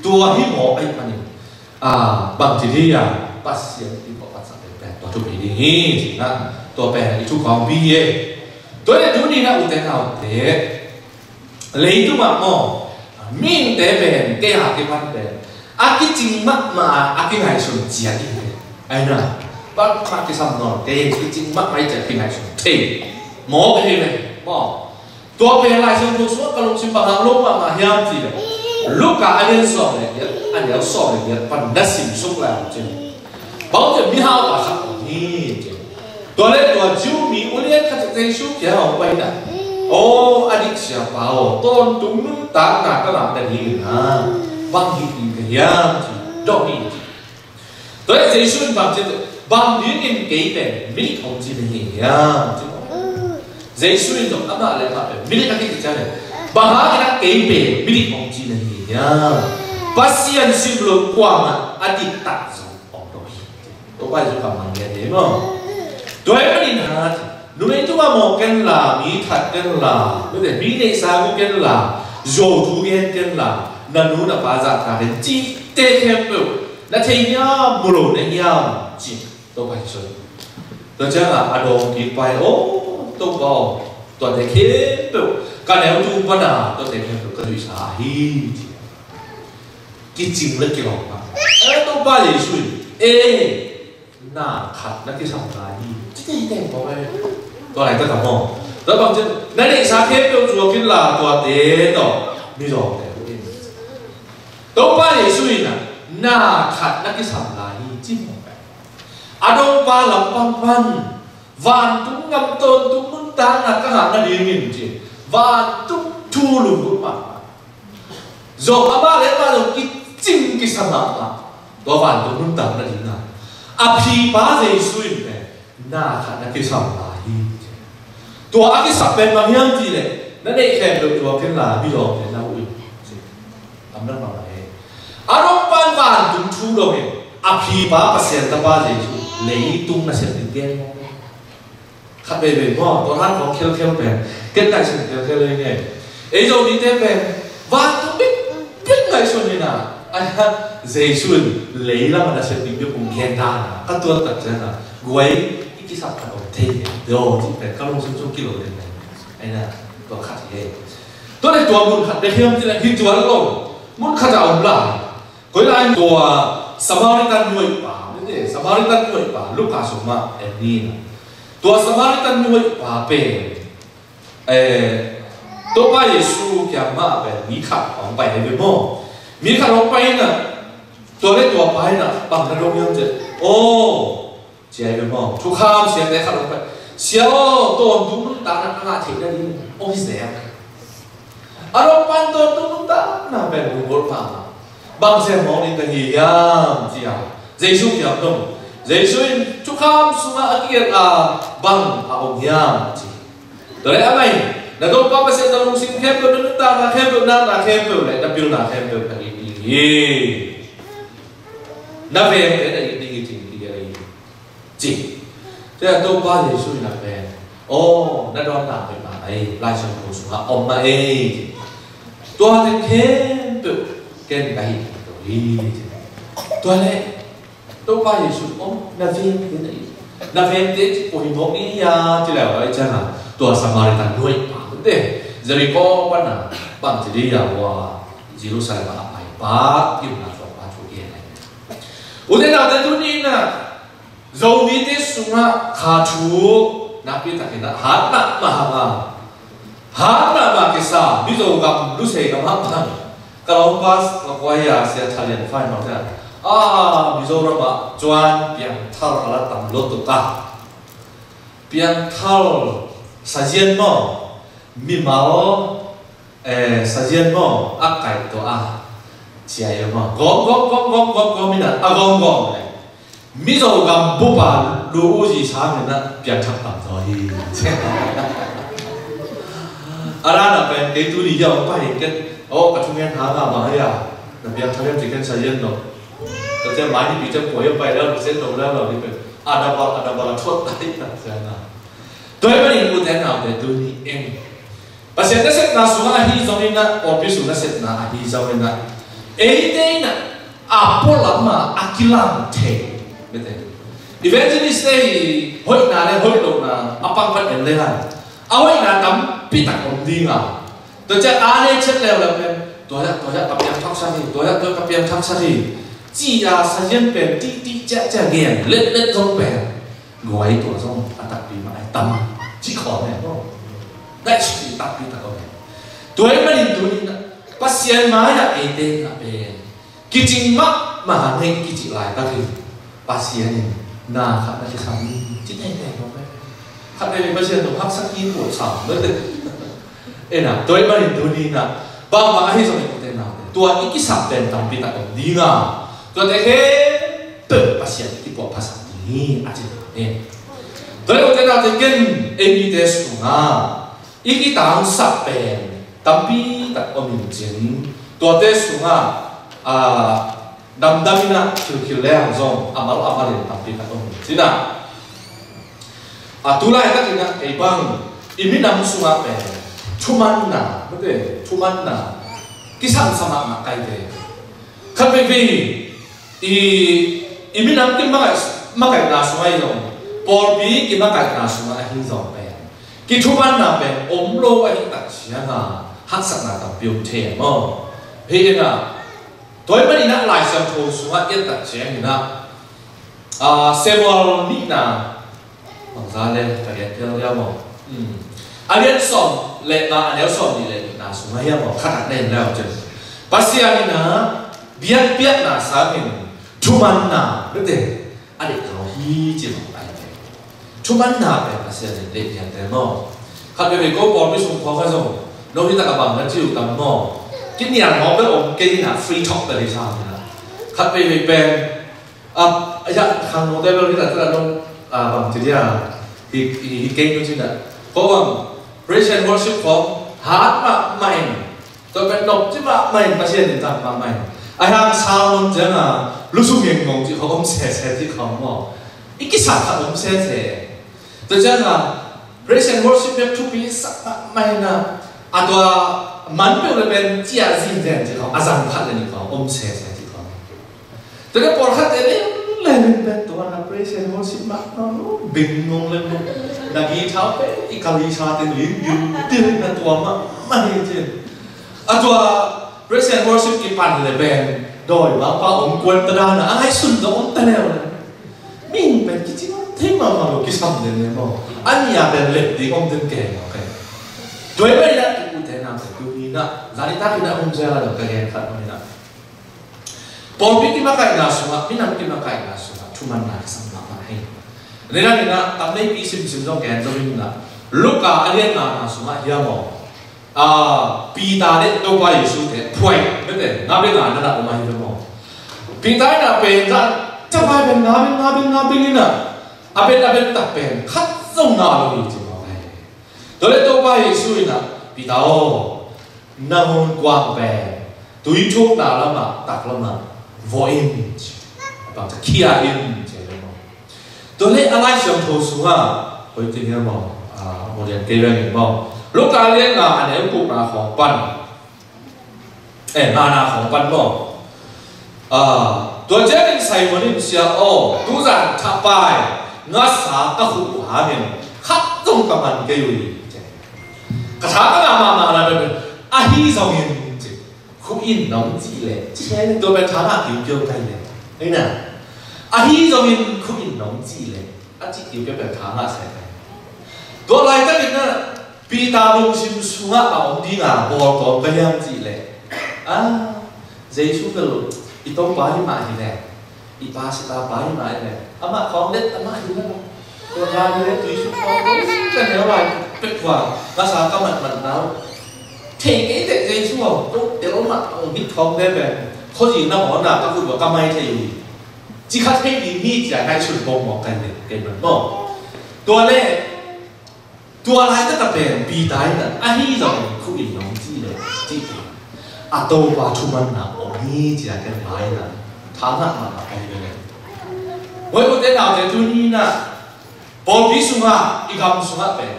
Tua hi maw ahih manin, a, bangci dih a Pasian i puah phatsak pen tua thupi ding hi. Ci na tua pen i thu kawng bi hi. Tua le tuni na ute naute Leitung ah maw, mihingte pen kei a kipan pen a kicing mahmah a kingaihsun ciat hi ve. Aina, bangmah kisam nawn kei, kicing mahmah i ciat kingaihsun thei. Mawk hi ve. Mawk. Tua pen Lai Siangtho sungah ka lungsim bang hang lo mahmah hiam cih leh, Luka a lian sawm le giat, a neu sawm le giat pan na sim suk lai uh cin. Bang cih mihau pa khat om hi cin. Tua leh tua Jew mi ulian khat Jesu kiang a hong pai in ah, "Aw, a dik siapa aw, tawntung nuntakna ka ngah nadingin ah bang hih ding ka hiam?" ci dong hi. Tua leh Jesu in bang ci, "Bang dingin kei pen midik hong ci na hi hiam?" ci. Jesu in zong amah le amah pen midik a kici ciang leh, "Bang hangin ah kei pen midik hong ci na hi hiam? Pasian simloh kuamah a diktak zong om lo hi." Topa Jesu kammal ngiat hi maw. Tua ahih manin ah, numei tungah mawk kenla, mi that kenla, mi neihsa gu kenla, zuau thu gen kenla, na nu na pa zahtak in cihte khempeuh na thei hiam, mu lo na hiam, ci Topa Jesu. Tua ciangah a dawng kik pa in, "Aw Topa aw, tuate khempeuh ka neu tung pana tuate khempeuh ka zuihsa hi," ci. Kicing le kilawm mah. Eh, Topa Jesu in, "Eh, na khat na kisam lai hi," ci tengteng mawk eh. Tua laitak a maw, tua bang ci, "Na neihsa khempeuh zuak inla tuate tawh mizawngte uh in." Topa Jesu in ah, "Na khat na kisam lai hi," ci mawk eh. A dongpa lampang pan, "Vantung gam tawntung nuntakna ka ngah nadingin," ci, vantung thu lunggulh mahmah. Zong amah le amah zong kicing kisa mahmah. Tua vantung nuntak nading a, a phipa Jesu in pen, "Na khat na kisam lai hi," ci. Tua a kisap pen bang hiam cih leh, "Na neih khempeuh zuak inla mizawngte na huh in," ci. Tam dang bang lai hi. A dongpan vantung thu dong in, a phipa Pasian tapa Jesu leitung nasep ding gen. Khat veivei maw, tua han khawng khelkhel pen, ken ngaihsun khelkhel ei ngei. Ei Zomite pen vantung bek bek ngaihsun hi na, ahi hang Jesu in leilam a nasep ding bek hong gen dan a, ka tuat tak ciang a, guai, i kisap khat om thei hi. Yo, cih pen ka lungsim sung kilo den pen. Ahi na, tua khat hi ei. Tua leh tua mun khat bek hiam cih leh hi tuan lo. Mun khat a om lai. Koi lai, tua Samaritan nuaipa, mite, Samaritan nuaipa, Luka sungah en ni na. Tua Samaritan nuaipa pen, eh, Topa Jesu kiang mah pen mi khat hong pai hi ve maw. Mi khat hong pai in ah, tua leh tua pa in ah bang na dong hiam cih leh, aw, ci hi ve maw. Thukham siate khat hong pai, "Sia aw, tawntung nuntakna ka ngah theih nading hong hi zel." A dongpan tawntung nuntakna pen lunggulh mahmah. Bang sem mawk ding ka hi hiam, ci a, Jesu kiang dong. Jesu in thukham sungah a kigelh a bang a om hiam, ci. Tua leh amah in, "Na Topa Pasian na lungsim khempeuh, na nuntakna khempeuh, na natna khempeuh leh na pilna khempeuh na it ding hi. Na vengte na it ding hi," ci, kigelh hi, ci. Tua Topa Jesu in a pen, "Aw, na dawnna pen mah ei, Lai Siangtho sungah om mah ei. Tuate khempeuh ken ka hih lo hi," ci. Tua leh Topa Jesu, "Aw, na vengte na it, na vengte ci kua hi mawk i hia?" ci leh, tua ciangah tua Samaritan nuaipa, mite, Jericho pan a bangci ding hia, ua Jerusalem a paipa, gimna thuakpa thu gen hi. Ute naute, tuni in ah Zomite sungah kha thu nakpi takin ah hat mahmah hang a, hat mahmah kisa, Mizo gam lusei gam hang hang. Ka lawmpa, ka kuai a, Sia Thang Lian Fai mah te, a, Mizoram ah cuan piangthar a la tam lutuk a, piangthar, sazian maw, mimal, eh, sazian maw, a kaih tawh a, ci hi maw, gawm gawm gawm gawm gawm gawm in ah, a gawm gawm leh Mizo gam bup a lu u zi sang in ah piangthak tam zaw hi. A dan a pen kei tuni hia hong pai hi ken, aw, ka thungen hang a, bang hia, na piangthak hiam ci ken sa hiam lo. Tua ciang mai ni pi ciang kua hiam pai lel, na sen lo lel lo ni pen, a double, a double a thuak ta hi tak ciang a. Tua ahih manin ute naute, tuni en, Pasian nasepna sungah ahi zongin ah, pawlpi sung nasepna ahi zongin ah, eite in ah a pualam ah a kilang thei, mite, evangelist te hi, hoihna le hoih lohna a pangpat en lehang, a hoihna tampi tak om ding a. Tua ciang a nei ciat leuleu pen, Tua dah, tua dah ka piangthak sa hi, tua dah, tua ka piangthak sa hi. Ci-a sazian pen titi ciahciah gen letlet zong pen guai tua zong a takpi mah ai tam. Ci khawm e maw. Daih suk i takpi tak om e. Tua ahih manin tuni-in ah Pasian mai-ah eite in ah pen kicing mahmah hang hei kicih laitak hi. Pasian in na khat na kisam hi ci teitei lo ve. Khat vei Pasian tawh haksa kik puak sam lo te. Ena tua ahih manin tuni-in ah bangmah ahi zongin ute naute tua i kisam pen tampi tak om ding a, tuate khempeuh Pasian i kipuahphatsak ding hi a ci hi. Tua ahih ute naute ken ei mite sungah i kitangsap pen tampi tak om in cin, tuate sungah a, damdam in ah khilkhil leng zong a mal a mal in tampi tak om in cin ah, a, tu laitak in ah kei bang i minam sungah pen thumanna, mate, thumanna kisamsa mahmah ka hi ve. Khat veivei i, i minam kimakaih, makaihna sungah hi zong, pawlpi kimakaihna sungah ahi zong pen kithumanna pen om lo ahih tak ciangin haksatna tampi om thei maw. Hi in ah tua ahih manin ah Lai Siangtho sungah i et tak ciangin ah, a, Samuel nihna, bangza le ka gen pial liau maw. Hmm. A lian sawm le nga, a neu sawm nih le nihna sungah hiam maw, khat ah na en liau cin, Pasian in ah biakpiakna sangin thumanna, mate, a deih lo hi ci maw, a hi te. Thumanna pen Pasian in deih lian te maw. Khat veivei ko pawlpi sung khawng ah zong no hi tak a bang na ci uh tam maw. Kinial mawk bel om kei in ah free talk bel hi sa hi in ah. Khat veivei pen a, a, ya, khangnote bel hi ta, ta, no, a, bang ci dia, hi, hi, hi kei no ci na. Ko bang, praise and worship khawng hat mahmah in, tua pen nop ci mahmah in, Pasian in zang mahmah in. A hiang Salmon ciang a, lusung ngengngong ci khawng om sese ci khawng maw. I kisam khat om sese. Tua ciang a, praise and worship bek thupi sak mahmah in a, a tua man peuh le pen cia zinzen ci khawng, a zang khat le nih khawng om sese ci khawng. Tua leh pawlkhatte lenglen in pen tua na praise and worship mah, bing ngong lenglen. Na guitar pen i kali sa teng ling gil til na tua mah, mah hi cin. A tua praise and worship kipan le pen dawi mangpa om kuan ta dan a, a ngaihsun zong om ta leu le. Mihing pen kicing thei mahmah lo, kisam den le maw. A nih a pen lep ding om den kei maw kei. Tua ahih manin ah i ute naute tuni-in ah, zan nitak in ah hong zel a lo ka gen khat om in ah. Pawlpi kimakaihna sungah, minam kimakaihna sungah thumanna kisam mahmah hi. Nidang in ah tamveipi simsim zong gen zo ing in ah, Luka a lian ngana sungah hiam maw, a, Peter le Topa Jesu te phuai bete nga bel nga na na om ahi ve maw. Peter in ah pen zan, Topa pen nga bel, nga bel, nga bel in ah, a bel, a bel tak pen khat zong na lo hi ci maw. Tua leh Topa Jesu in ah, Peter aw, na ngun kuang pen tui thukna lamah, tak lamah vawh in, a bang ca khia in ci a maw. Tua leh a Lai Siangtho sungah koi teng hiam maw, a, maw lian kei veng in maw. Luka lian nga a neu gukna khawng pan, eh, ngana khawng pan maw. A, tua ciangin Simon in, Sia aw, tuzan thahpa in ngasa ka khuh uh hangin khat zong ka man kei uh hi, ci. Ka tha ka ngah mahmah lai pen, ahi zongin ci, khuh in nong cih leh, ci leh tua pen tha ngah kiukiau kai leh. Ei na. Ahi zongin khuh in nong cih leh, a cih kiukiau pen tha ngah se kai. Tua laitakin ah Peter lungsim sungah a om ding a bawl tawm ka hiam cih leh, a, Jesu bel i Topa hi mah hi leh, i Pastor pa hi mah hi leh, amah khawng let amah hi leh, tua lai hi leh tui sung khawng ka neu lai pek hua ngasa ka matmat nau. Thei kei teh Jesu aw, ko tel mah hong hih khawng te pen khuazing na hawna ka kut uh a ka mai thei uh hi. Ci kha thei ding hi ci a ngaihsun bawk mawk kan leh kei man maw. Tua leh tua laitak a pen Peter in ah, ahi zongin khuh in nong cih leh, cih pen a Topa thumanna om hi ci a ken lai in ah tha ngah mahmah ka hi ve leh. Hoi ute naute tuni in ah pawlpi sungah, i gam sungah pen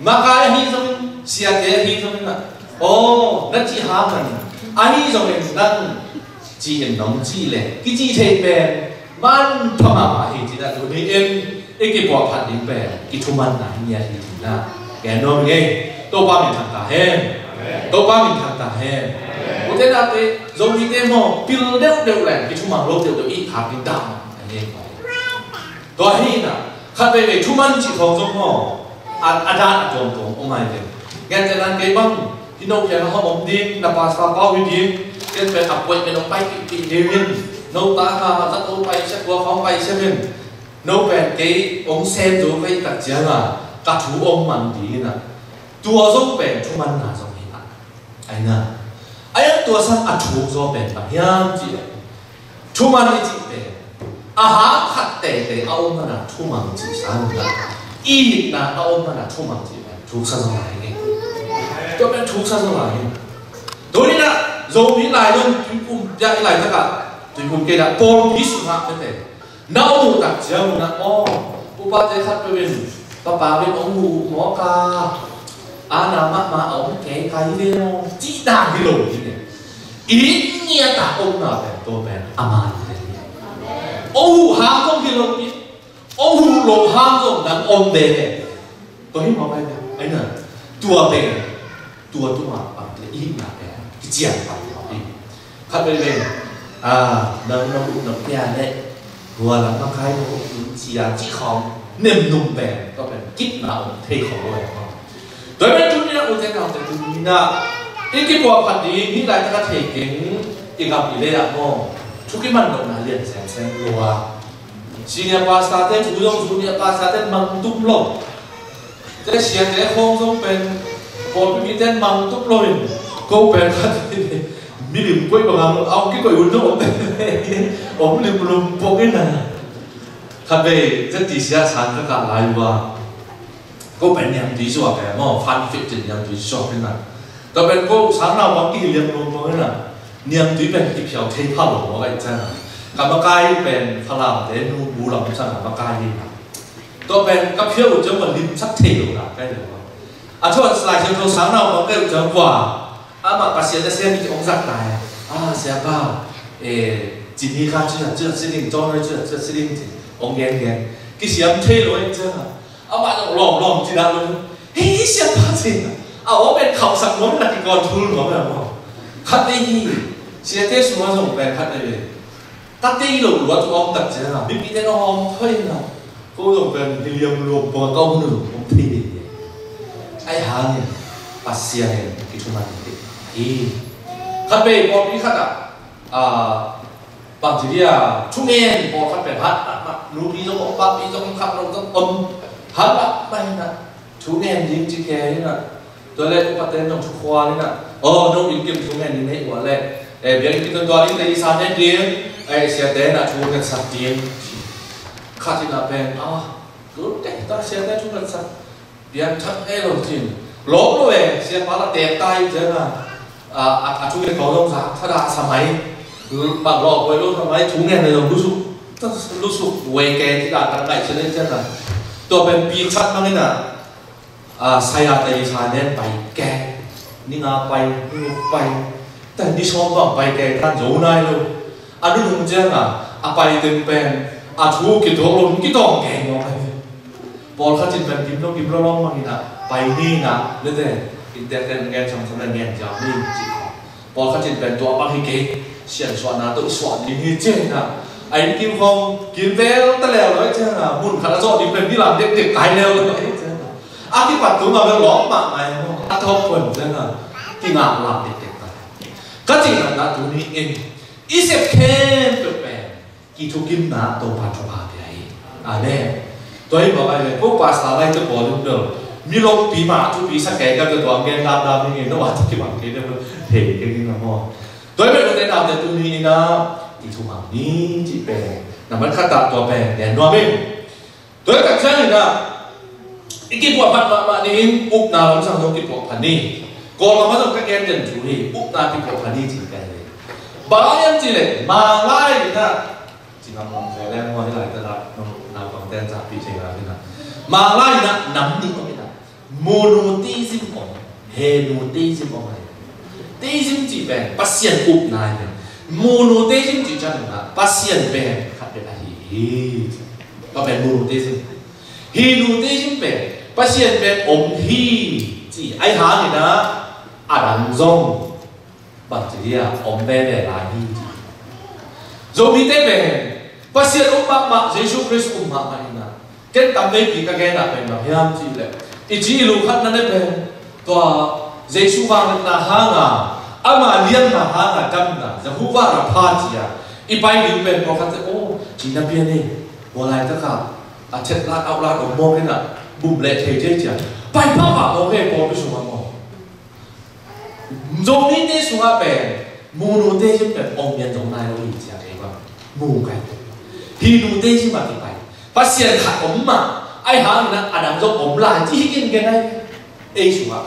makai ahi zongin, siate ahi zongin ah, aw, na cih hang in, ahi zongin nang cih in nong cih leh, kicih theih pen manpha mahmah hi ci-in ah tuni-in i kipuahphat ding pen kithumanna hi ngiat hi ci-in ah gen nuam ing ei. Topa min thang ta hen. Topa min thang ta hen. Te nate, Zomite maw, pil deuhdeuh leng kithuman lo deuhdeuh i khat in dah mah a ngei maw. Tua hi na, khat veivei thuman cih khawng zong maw, a, a dan a tuamtuam om ai ve. Gentehna kei bang, hih no kiang a hong om ding, na pastor pau hi ding, ken pen appointment hong pai kikki ding in, no ta ha, zat hong pai sia, kua hong pai sia min, no pen kei hong sem zo kei tak ciang a, ka thu om man ding in a. Tua zong pen thumanna zong hi na. Aina. Aina tua sang a thuk zaw pen bang hiam cih leh, thuman i cih pen a hang khat teitei a om mana thumang cih sang na. Itna a om mana thumang cih pen thuksa zaw lai nge. Tua pen thuksa zaw lai nge. Tua ni na, Zomi lai dong tuiphum, ya i lai taka tuiphum kei na, pawlpi sungah mete. Na om uh tak ciang uh na, aw, upate khat peuh in, papa pen hong huh uh mawk a, a na mahmah a om kei kai ve maw, cih dan hi lo hi ne. I ngiat a omna pen tua pen a man hi le hi. Hong huh hang zong hi lo hi, hong huh loh hang zong nang om ve le. Tua hi mawk ai ve, ai na, tua pen, tua tungah bangte i hihna pen kician pah mawk hi. Khat veivei, a, nang, nang, nang pia leh, hua lam makai lo, cia ci khawng, nem num pen, tua pen, kipna om thei khawng lo pen. Tua pen tuni na ute naute tuni na, i kipuah phat ding, hih laitaka thei keng, i gam i lei ah maw, thukiman lohna lian semsem lua. Senior pastor te, thu zong junior pastor te, mang tum lo. Te siate khawng zong pen, pawlpi mite mang tuk lo in, ko pen khat milim koih bang ang, a hong kikoih un zong om pen, om limlum pok in a. Khat vei, ZTC ah sang ka kah lai uh a, ko pen niamtui zuak e maw, fan fit in niamtui zuak in a. Tua pen ko sang nau bang kihiliam lum pok in a, niamtui pen kiphiau thei pha lo maw, ka i ciang a. Ka makai pen Falam te, nu bu lam sang a makai in a. Tua pen ka phial uh ciang ua limsak thei lo na kai lo. A thu a Lai Siangtho sang nau bang kai uh ciang ua, amah Pasian a siam i hong zat ta e. A, siapa, e, cini kha culat culat si ding, cawn hoi culat culat si ding ci, hong gen gen. Kisiam thei lo e ciang a, amah zong lawm lawm ci dah lo. Hei, siapa ci na, a, hong pen khauhsak nuam na kikawn thul nuam na maw. Khat nei hi, siate sungah zong pen khat nei hi. Ka tei lo lua tu om tak ciang a, mipite na hawm thoi na. Ko zong pen hiliam luang pua ka om nu om thei ding. Ai hangin Pasian in kithuman ding hi. Khat vei pawlpi khat ah, a, bang ci dia, thungen pawlkhat pen hat mahmah, nupi zong om, papi zong om, khat lo zong om, hat mahmah hi na. Thungen ding ci kei hi na. Tua leh upa ten zong thukhual in a, aw, no inn kim thungen ding nei uh a leh, eh, biakinn kim tuan tuan ding, te i san nen ding, eh, siate in a thu ngetsak ding. Khat in a pen, ah, tu te ta siate thu ngetsak, piangthak ngei lo cin. Lawp lo e, siapa la tek ta hi ciang a, a, a, a thu nget khawng zong zak thadah sa mai. Bang lawp huai lo sa mai, thungen le zong lusuk, lusuk huai ke ci dan ka ngaih ciang in ciang a. Tua pen pi khat mang in a, a, saya te i sa nen pai kei, ni nga pai, ni guk pai, ta ni sawm bang pai kei, tan zo nai lo. A nunung ciang a, a pai teng pen, a thu kituak lo, kitawng kei ngawng ai. Pawlkhat in pen gim lo, gim lo lawng mang in a, pai ni na, ni te, in te ten ngen sam sam le ngen jam ni, ci. Pawlkhat in pen tua bang hi kei, siansuahna tawh i suah ding hi ci hi na. A inn kim khawng, kim vel ta leu lo hi ci hi na. Mun khat a zawh ding pen ni lam dekdek kai leu lo hi ci hi na. A kipat tung a vel lawm mahmah hi maw. A thawk pon ci hi na. Kingak lam dekdek ta. Ka cihna tuni in, i sep khempeuh pen, kithukimna Topa thupha pia hi. Amen. Tua hi mawk ai ve, ko pastor lai te pawl in bel, mi lompi mah thupi sa kei ka, tua tuang gen dam dam hi ngei, no a thupi bang kei te bel, thei kei ni na maw. Tua hi mawk ai ve, naute tuni in a, kithumang ni cih pen, nambat khat ah tua pen gen nuam ing. Tua hi tak ciangin a, i kipuah phat mahmah ni in, upna lam sang zong kipuah phat ni. Kawlgam ah zong ka gen den thu hi, upna kipuah phat ni ci ka hi. Bang hiam cih leh, Manglai in a, ci ngam ngam kei leng maw, hi lai ta la, naupang ten zahpih thei lai in a. Manglai in a, nam nih om in a. Monotheism om, henotheism om ahi. Theism cih pen Pasian upna ahi. Monotheism cih ciang a Pasian pen khat pen ahi hi. Tua pen monotheism. Henotheism pen Pasian pen om hi ci. Ahi hangin a, a dang zong bangci dia om veve lai hi ci. Zomite pen Pasian um mahmah, Jesu Khrist um mahmah hi na. Ken tam veipi ka gen ah pen bang hiam cih leh, i ci i lu khat na ne pen tua Jesu vangliatna hanga, ama liamna hanga damna Jehovah Rapha ci-a i pai ding pen pawlkhatte, aw, ci na pian hi. Tua laitakah a thet lat auh lat om mawk in ah bum leh thei thei ci-a pai pahpah mawk hi, pawlpi sungah maw. Zomite sungah pen mu nute zin pen om lian zong nai lo hi ci-a kei bang mu kai. Hi nute zin mah kipai Pasian khat om mah, ahi hangin ah a dang zong om lai ci hi kin gen ai. Ei sungah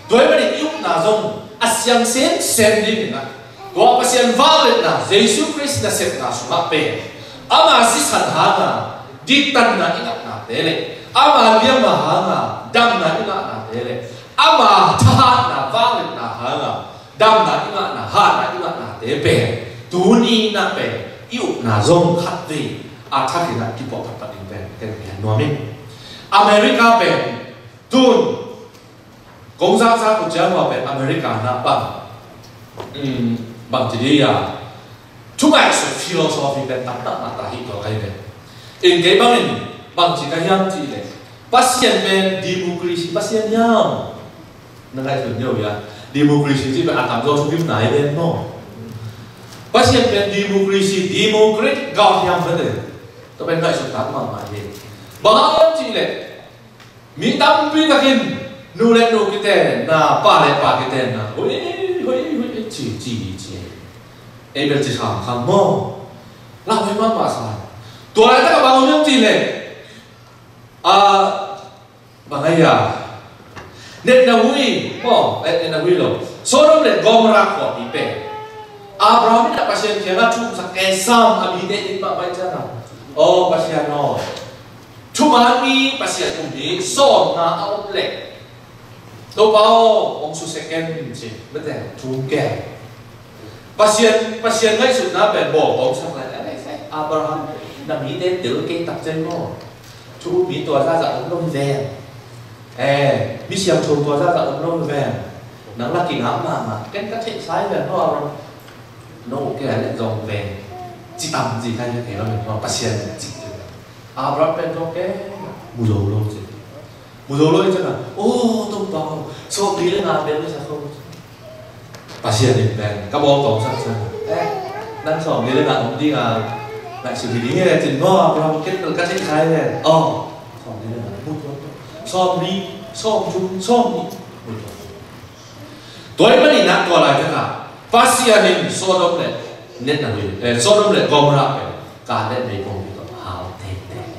tua hi manin i upna zong a siang semsem dingin ah tua Pasian vangliatna, Jesu Khrist nasepna sungah pen ama sisan hanga diktanna i ngahna te le, ama liamna hanga damna i ngahna te le, ama thahatna vangliatna hanga damna i ngahna, hatna i ngahna te pen tuni na pen i upna zong khat vei a thakin ah kipuah patpat ding pen ken ken nuam in. America pen tun kong zakzak uh ciang ua pen America na bang, um, bang ci dia, thu ngaihsut philosophy pen tam tak mah ta hi tua kai pen. In kei bangin bang ci ka hiam cih leh, Pasian pen democracy Pasian hiam? Na ngaihsut nyo ia, democracy cih pen a tamzaw thugim nai pen maw. Pasian pen democracy, democratic God hiam pen te. Tua pen ngaihsut tak mahmah hi. Bang hang hiam cih leh, mi tampi takin nu le nu kitenna, pa le pa kitenna, hui hui hui ci ci ci. Ei bel ci kham kham maw. Lau hoi mahmah sa. Tua laitak a bang om hiam cih leh, a, bang a ia, netna hui maw, eh, netna hui lo, Sodom le Gomorrah khua pi pen Abraham in a Pasian kiangah thu umsak esam a mite in mah pai ciangah, aw Pasian aw, thuman mi Pasian um hi sawmnga a om leh, Topa aw, hong susia ken ci, mete, thu ke. Pasian, Pasian ngaihsutna pen bawl hong sak lai, eh, eh, Abraham, na mite tel kei tak ciang maw. Thu mi tua zaza om lo hi ven. Eh, mi siangtho tua zaza om lo hi ven. Nang la kingak mahmah, ken ka theih sai ven maw, Abraham. No, ke ai le zong ven. Ci tam ci kai le kei lo ven maw, Pasian ci. Abraham pen zong ke, mu lo lo ci. Mu zo lo i ciangah, aw Topa aw, sawmli le nga bel i sak ho. Pasian in pen ka bawl tawmsak ciangah, eh, nang sawmli le nga om ding a, ngaihsut hi ding e cin maw, Abraham, ken bel ka theih sai ve. Aw, sawmli le nga, mu tuan tuan. Sawmli, sawmthum, sawmnih, mu tuan tuan. Tua ahih manin ah tua laitakah Pasian in Sodom le, netna hui, eh, Sodom le Gomorrah pen Kanan meipum pi tawh hau teitei.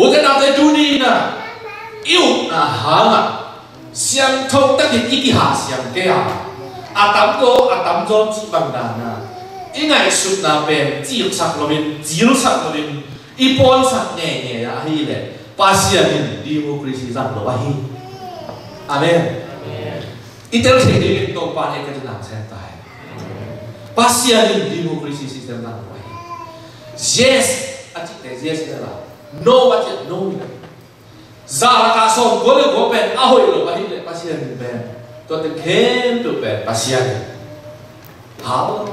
Ute naute, tuni in ah i upna hangah siangtho takin i kihahsiang kei a, a tamzaw a tamzaw cih bang dan a i ngaihsutna pen cilsak loin, cilsak loin i pawnsak ngeingei a, ahih leh Pasian in democracy zang lo ahi. Amen. I tel theih dingin Topa in ei ka dinang sem ta hi. Pasian in democracy system zang lo ahi. Yes a cihte yes hi a, no a cih no hi a. Za lakah sawmkua le kua pen a hoih lo ahih leh Pasian in pen tuate khempeuh pen Pasian in hau.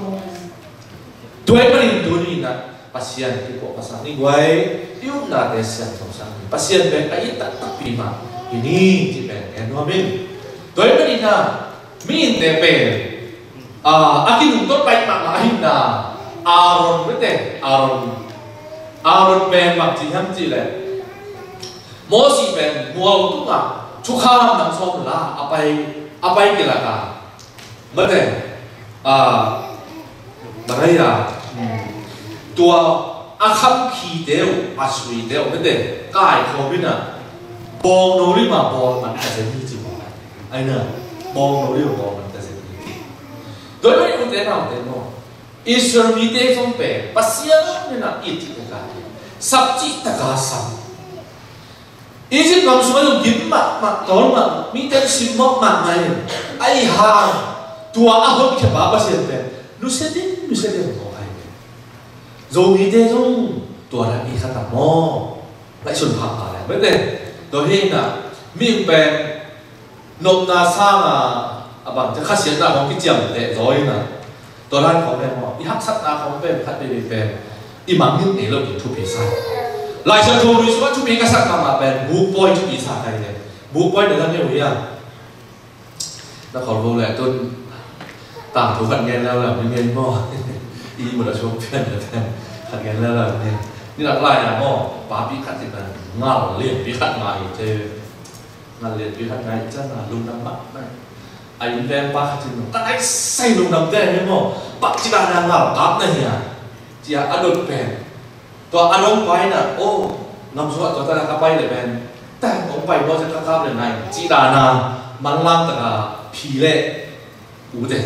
Tua ahih manin tuni in ah Pasian i puahphasak ni guai, i upnate siangthosak ni. Pasian pen a it taktakpi mah hi ni cih pen gen nuam ing. Tua ahih manin ah mihingte pen, ah, a kinungtot pai mahmah ahihna, Aaron, mete, Aaron. Aaron pen bang ci hiam cih leh, Mosi pen mual tungah thukham nang sawm la a pai, a pai kilak a, mete, ah, bang a ia, hmm, tua a khamkhite uh, a suite uh, mete, kaikhawm in ah, bawngno lim a bawl man ka zen hi ci maw. Ai na, bawngno lim a bawl man ka zen hi. Tua ahih manin ute naute maw, Israel mite zong pen Pasian in ah it cih taka, sap cih taka sap. Egypt gam sungah zong gim mahmah, tawl mahmah, mite simmawh mahmah in, ahi hang tua a honkhia pa Pasian pen nusia ding, nusia ding a mawk ahi. Zomite zong tua dan i khat a maw. Ngaihsun phapha le, mete. Tua hi in ah mihing pen nopna sangah A bang, khasiatna khong kiciamteh zaw in a, tua lai khong pen maw, i haksatna khong pen khat veve pen i mangngilh ngei loh ding thupi sa. Lai Siangtho Lui sungah thupi ka sak mahmah pen bukpawi thupi sa ka hi le. Bukpawi na la ngei uh hia? Na khol vo le tun tangthu khat ngen leu le, mi ngen maw? I mut a suak pian le pen khat ngen leu le, mi ngen. Ni lak lai a maw, papi khat ci pen ngal lianpi khat ngai hi ci. Ngal lianpi khat ngai ciangin lungdam mahmah. A innveng pa khat in, "Ka nai sai lungdam te hi maw, bang ci dan a ngal kap na hia?" ci a a dot pen. Tua a dong pa in a, "Oh, ngam sungah tua tan a ka pai le pen, tan hong pai maw, ci a ka kap le ngai," ci dan a manlang tak a phi le u te.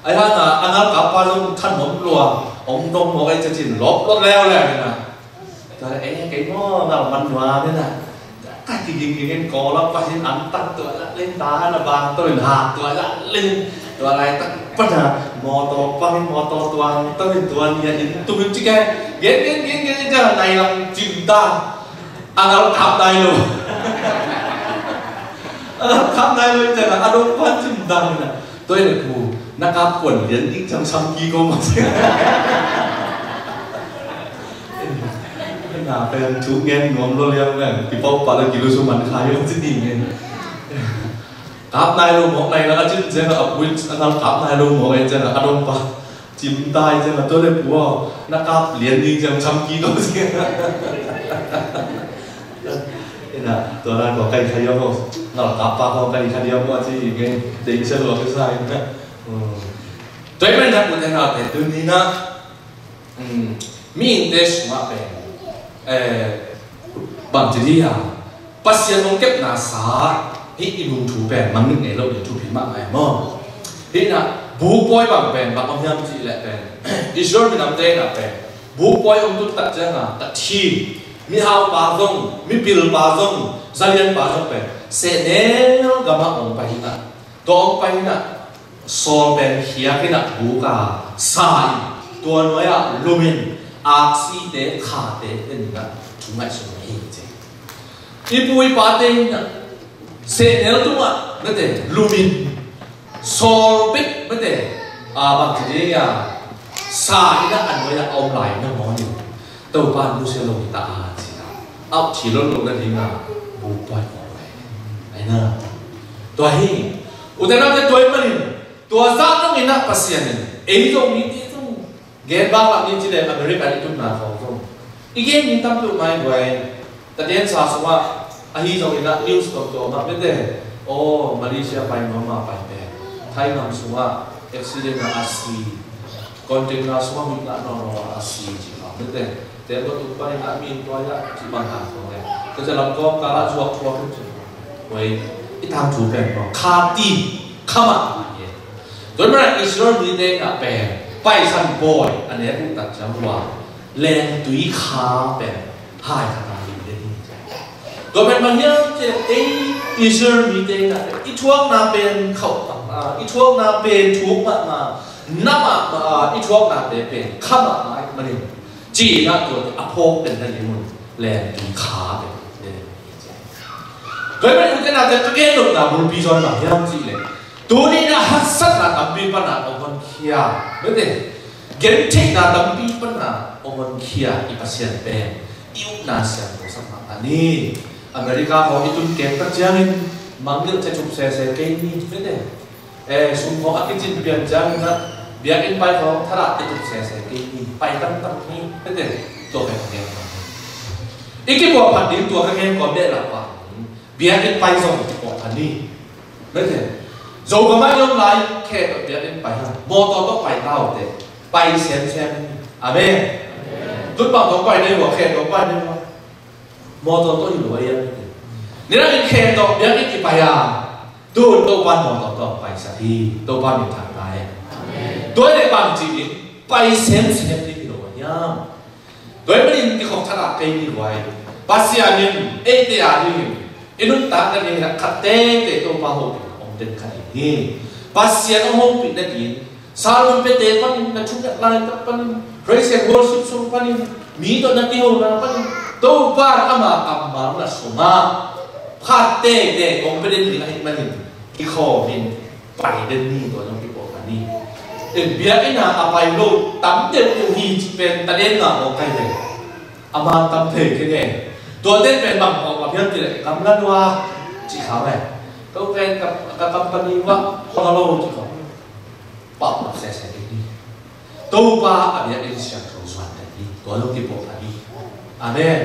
Ahi hang a, a ngal kap pa zong than nuam lua, hong dong mawk ei ci a cin lawp lawp leuleu in a. Tua leh, "Eh, kei maw ngal man nuam in a, ka kiging gingin kawl a pahin an tak tua zah ling, ta na bang tua in hak tua zah ling, tua laitak pan a mawtaw pangin mawtaw tuang tua in tua ni a inn tung in ci kei, gen gen gen gen in ciang a nai lam cim ta." A ngal kap nai lo. A ngal kap nai lo in ciang a dong pan cim ta in a. Tua in a pu, na kap kuan lian ding ciang sam ki ko ma. Na pen thu ngen nuam lo liang ngen, kipau pa la kilu su man kha yo ci ding ngen. Kap nai lo mawk nai la a cin ciang a pu in a ngal kap nai lo mawk ei ciang a dong pa cim ta ei ciang a, tua le pu aw, na kap lian ding ciang sam ki ko ci. Ina, tua na ko kai kha yo ko, ngal kap pa ko kai kha yo ko ci ngen, ding sia lo ke sa ina. Tua i pen na pu te na te tu ni na. Mm, mi innte sungah pen, eh, bang ci dih a, Pasian hong kepna sa hih i nung thu pen mangngilh ngei loh ding thupi mahmah hi maw? Hih na, bukpawi bang pen bang om hiam cih leh pen, Israel minamte in a pen bukpawi hong tun tak ciang a, ka thi, mihau pa zong, mipil pa zong, zalian pa zong pen sehnel gamah hong pai hi na. Tua hong pai hi na, sawl pen khiak in a buk a sa in, tua nuai ah lum in, aksite khate en in a thu ngaihsun hi ci. I pu i pate in a sehnel tungah mete lum in, sawl bek mete, a bang ci ding a, sa in a, a nuai ah a om lai na maw ni. Topa nusia lo hi ta a ci a, au thi lo lo na ding a bukpawi ko lai. Ai na. Tua hi. U te nau te, tua ahih manin, tua zah dongin ah Pasian in ei Zomite zong gen bang lam ni ci leng America i tupna khawng zong i gen ding tam peuh mai guai. Taten sa sungah ahi zongin ah news tawmtawm ah mete, aw, Malaysia pai nuam a pai pen Thai gam sungah accident ah a si, container sungah mit ngah nawnnawn a si ci khawng mete. Te tua tung panin a mi in tua ya ci bang hang khawng le, tua ciang lamkawng kal ah zuak thuak in ci. Wei, i tangthu pen khati, kha mahmah hi. Tua manin Israel mite in ah pen paisan bawi a nek uh tak ciang ua, lengtui kha pen hai khat a lim den hi. Tua pen bang hiam cih leh ei Israel mite in ah pen i thuakna pen khauh mahmah, i thuakna pen thuk mahmah, na mahmah, i thuaknate pen kha mahmah ahih manin, ci-in ah tuate a phawk pen na lim un, lengtui kha pen den hi ci. Tua ahih manin u te nau te, ka gen nopna bulpi zaw in bang hiam cih leh, tuni in ah haksatna tampi pan a hong honkhia, mete, gentheihna tampi pan a hong honkhia i Pasian pen i upna siangtho sak mah a ni. America khawng i tun kek tak ciangin mangngilh thei thup sese kei ni, mete. Eh, sum khawng a kicin pian ciangin ah biakinn pai khawng thadah i thup sese kei ni, pai tamtam ni, mete. Tua pen ka gen khawng. I kibuah phat ding tua ka gen khawng beh lak pa. Biakinn pai zong kipuah phat ni. Mete. Zogam ah i om lai, khe tawh biakinn pai hang. Mawtaw tawh pai ta uh teh. Pai semsem. Amen. Tun bang tawh pai ding uh a, khe tawh pai ding uh a. Mawtaw tawh hi lo a, mete. Nidang in khe tawh biakinn i pai a. Tun Topa'n mawtaw tawh paisak hi. Topa min thang ta hen. Amen. Tua hi leh bang ci ding, pai semsem ding hi lo a hiam? Tua ahih manin kikhop thadah kei ni guai. Pasian in eite a dingin i nuntakna ding ah khat teitei Topa hopih hong den kha ding hi. Pasian hong hopih nadingin sermon piate panin, na thunget laitak panin, praise and worship sung panin, mi tawh na kihona panin, Topa in ama kammal na sungah khat teitei hong pia den ding ahih manin kikhawm in. pai den ni, tua zong kipuah kha ni. In biakinn ah a pai lo tam deuhdeuh hi cih pen taden ngah mawk kai ve. A man tam thei kei nge. Tua den pen bang pawh ka phial ti leh kam la lua cih kha ve. Tua pen ka, ka company va hong a lo cih kha. Pau sese ding hi. Topa a biakinn siangtho zuan ding hi. Tua lo kipuah kha hi. Amen.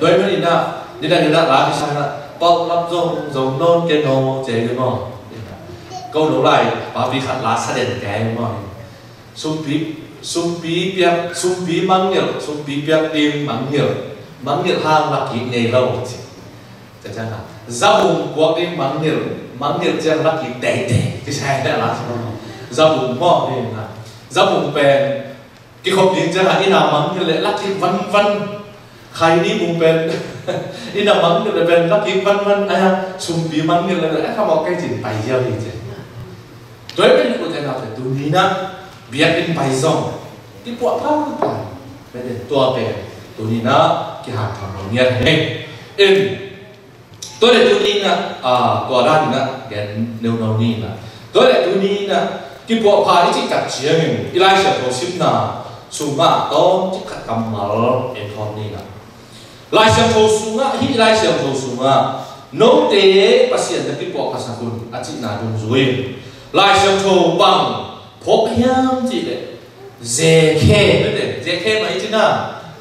Tua ahih manin ah, nidang in ah la kisai in ah, pau lap zong zong nawn kei naw, ci hi maw. Ko lo lai papi khat la sa den kei maw. Sumpi, sumpi piak, sumpi mangngilh, sumpi piak ding mangngilh, mangngilh hang lak kik ngei lo, ci. Ciang ciang a, zabung kuak ding mangngilh, mangngilh ciang lak kik teitei, ci sai deh la. Zabung maw, hi na. Zabung pen kikhop ding ciang a, inn a mangngilh leh lak kik vanvan. Khaini bung pen inn a mangngilh leh pen lak kik vanvan. Ai a, sumpi mangngilh leh, ai, kha mawk kei cin pai ziau hi ci. Tua ahih manin u te nau te, tuni in ah biakinn pai zong kipuah phampham. Tua pen tuni in ah kihanthawn lo ngiat hi. In, tua leh tuni in ah, ah, tua dan in ah gen neuno ni in ah. Tua leh tuni in ah kipuah pha i cih tak ciangin i Lai Siangtho simna sungah tawmcik khat kammal en khawm ni in ah. Lai Siangtho sungah, hih Lai Siangtho sungah, note Pasian na kipuah phasak un a cihna dungzui in Lai Siangtho bang phawk hiam cih leh, zekhe, mete, zekhe mah i cih na,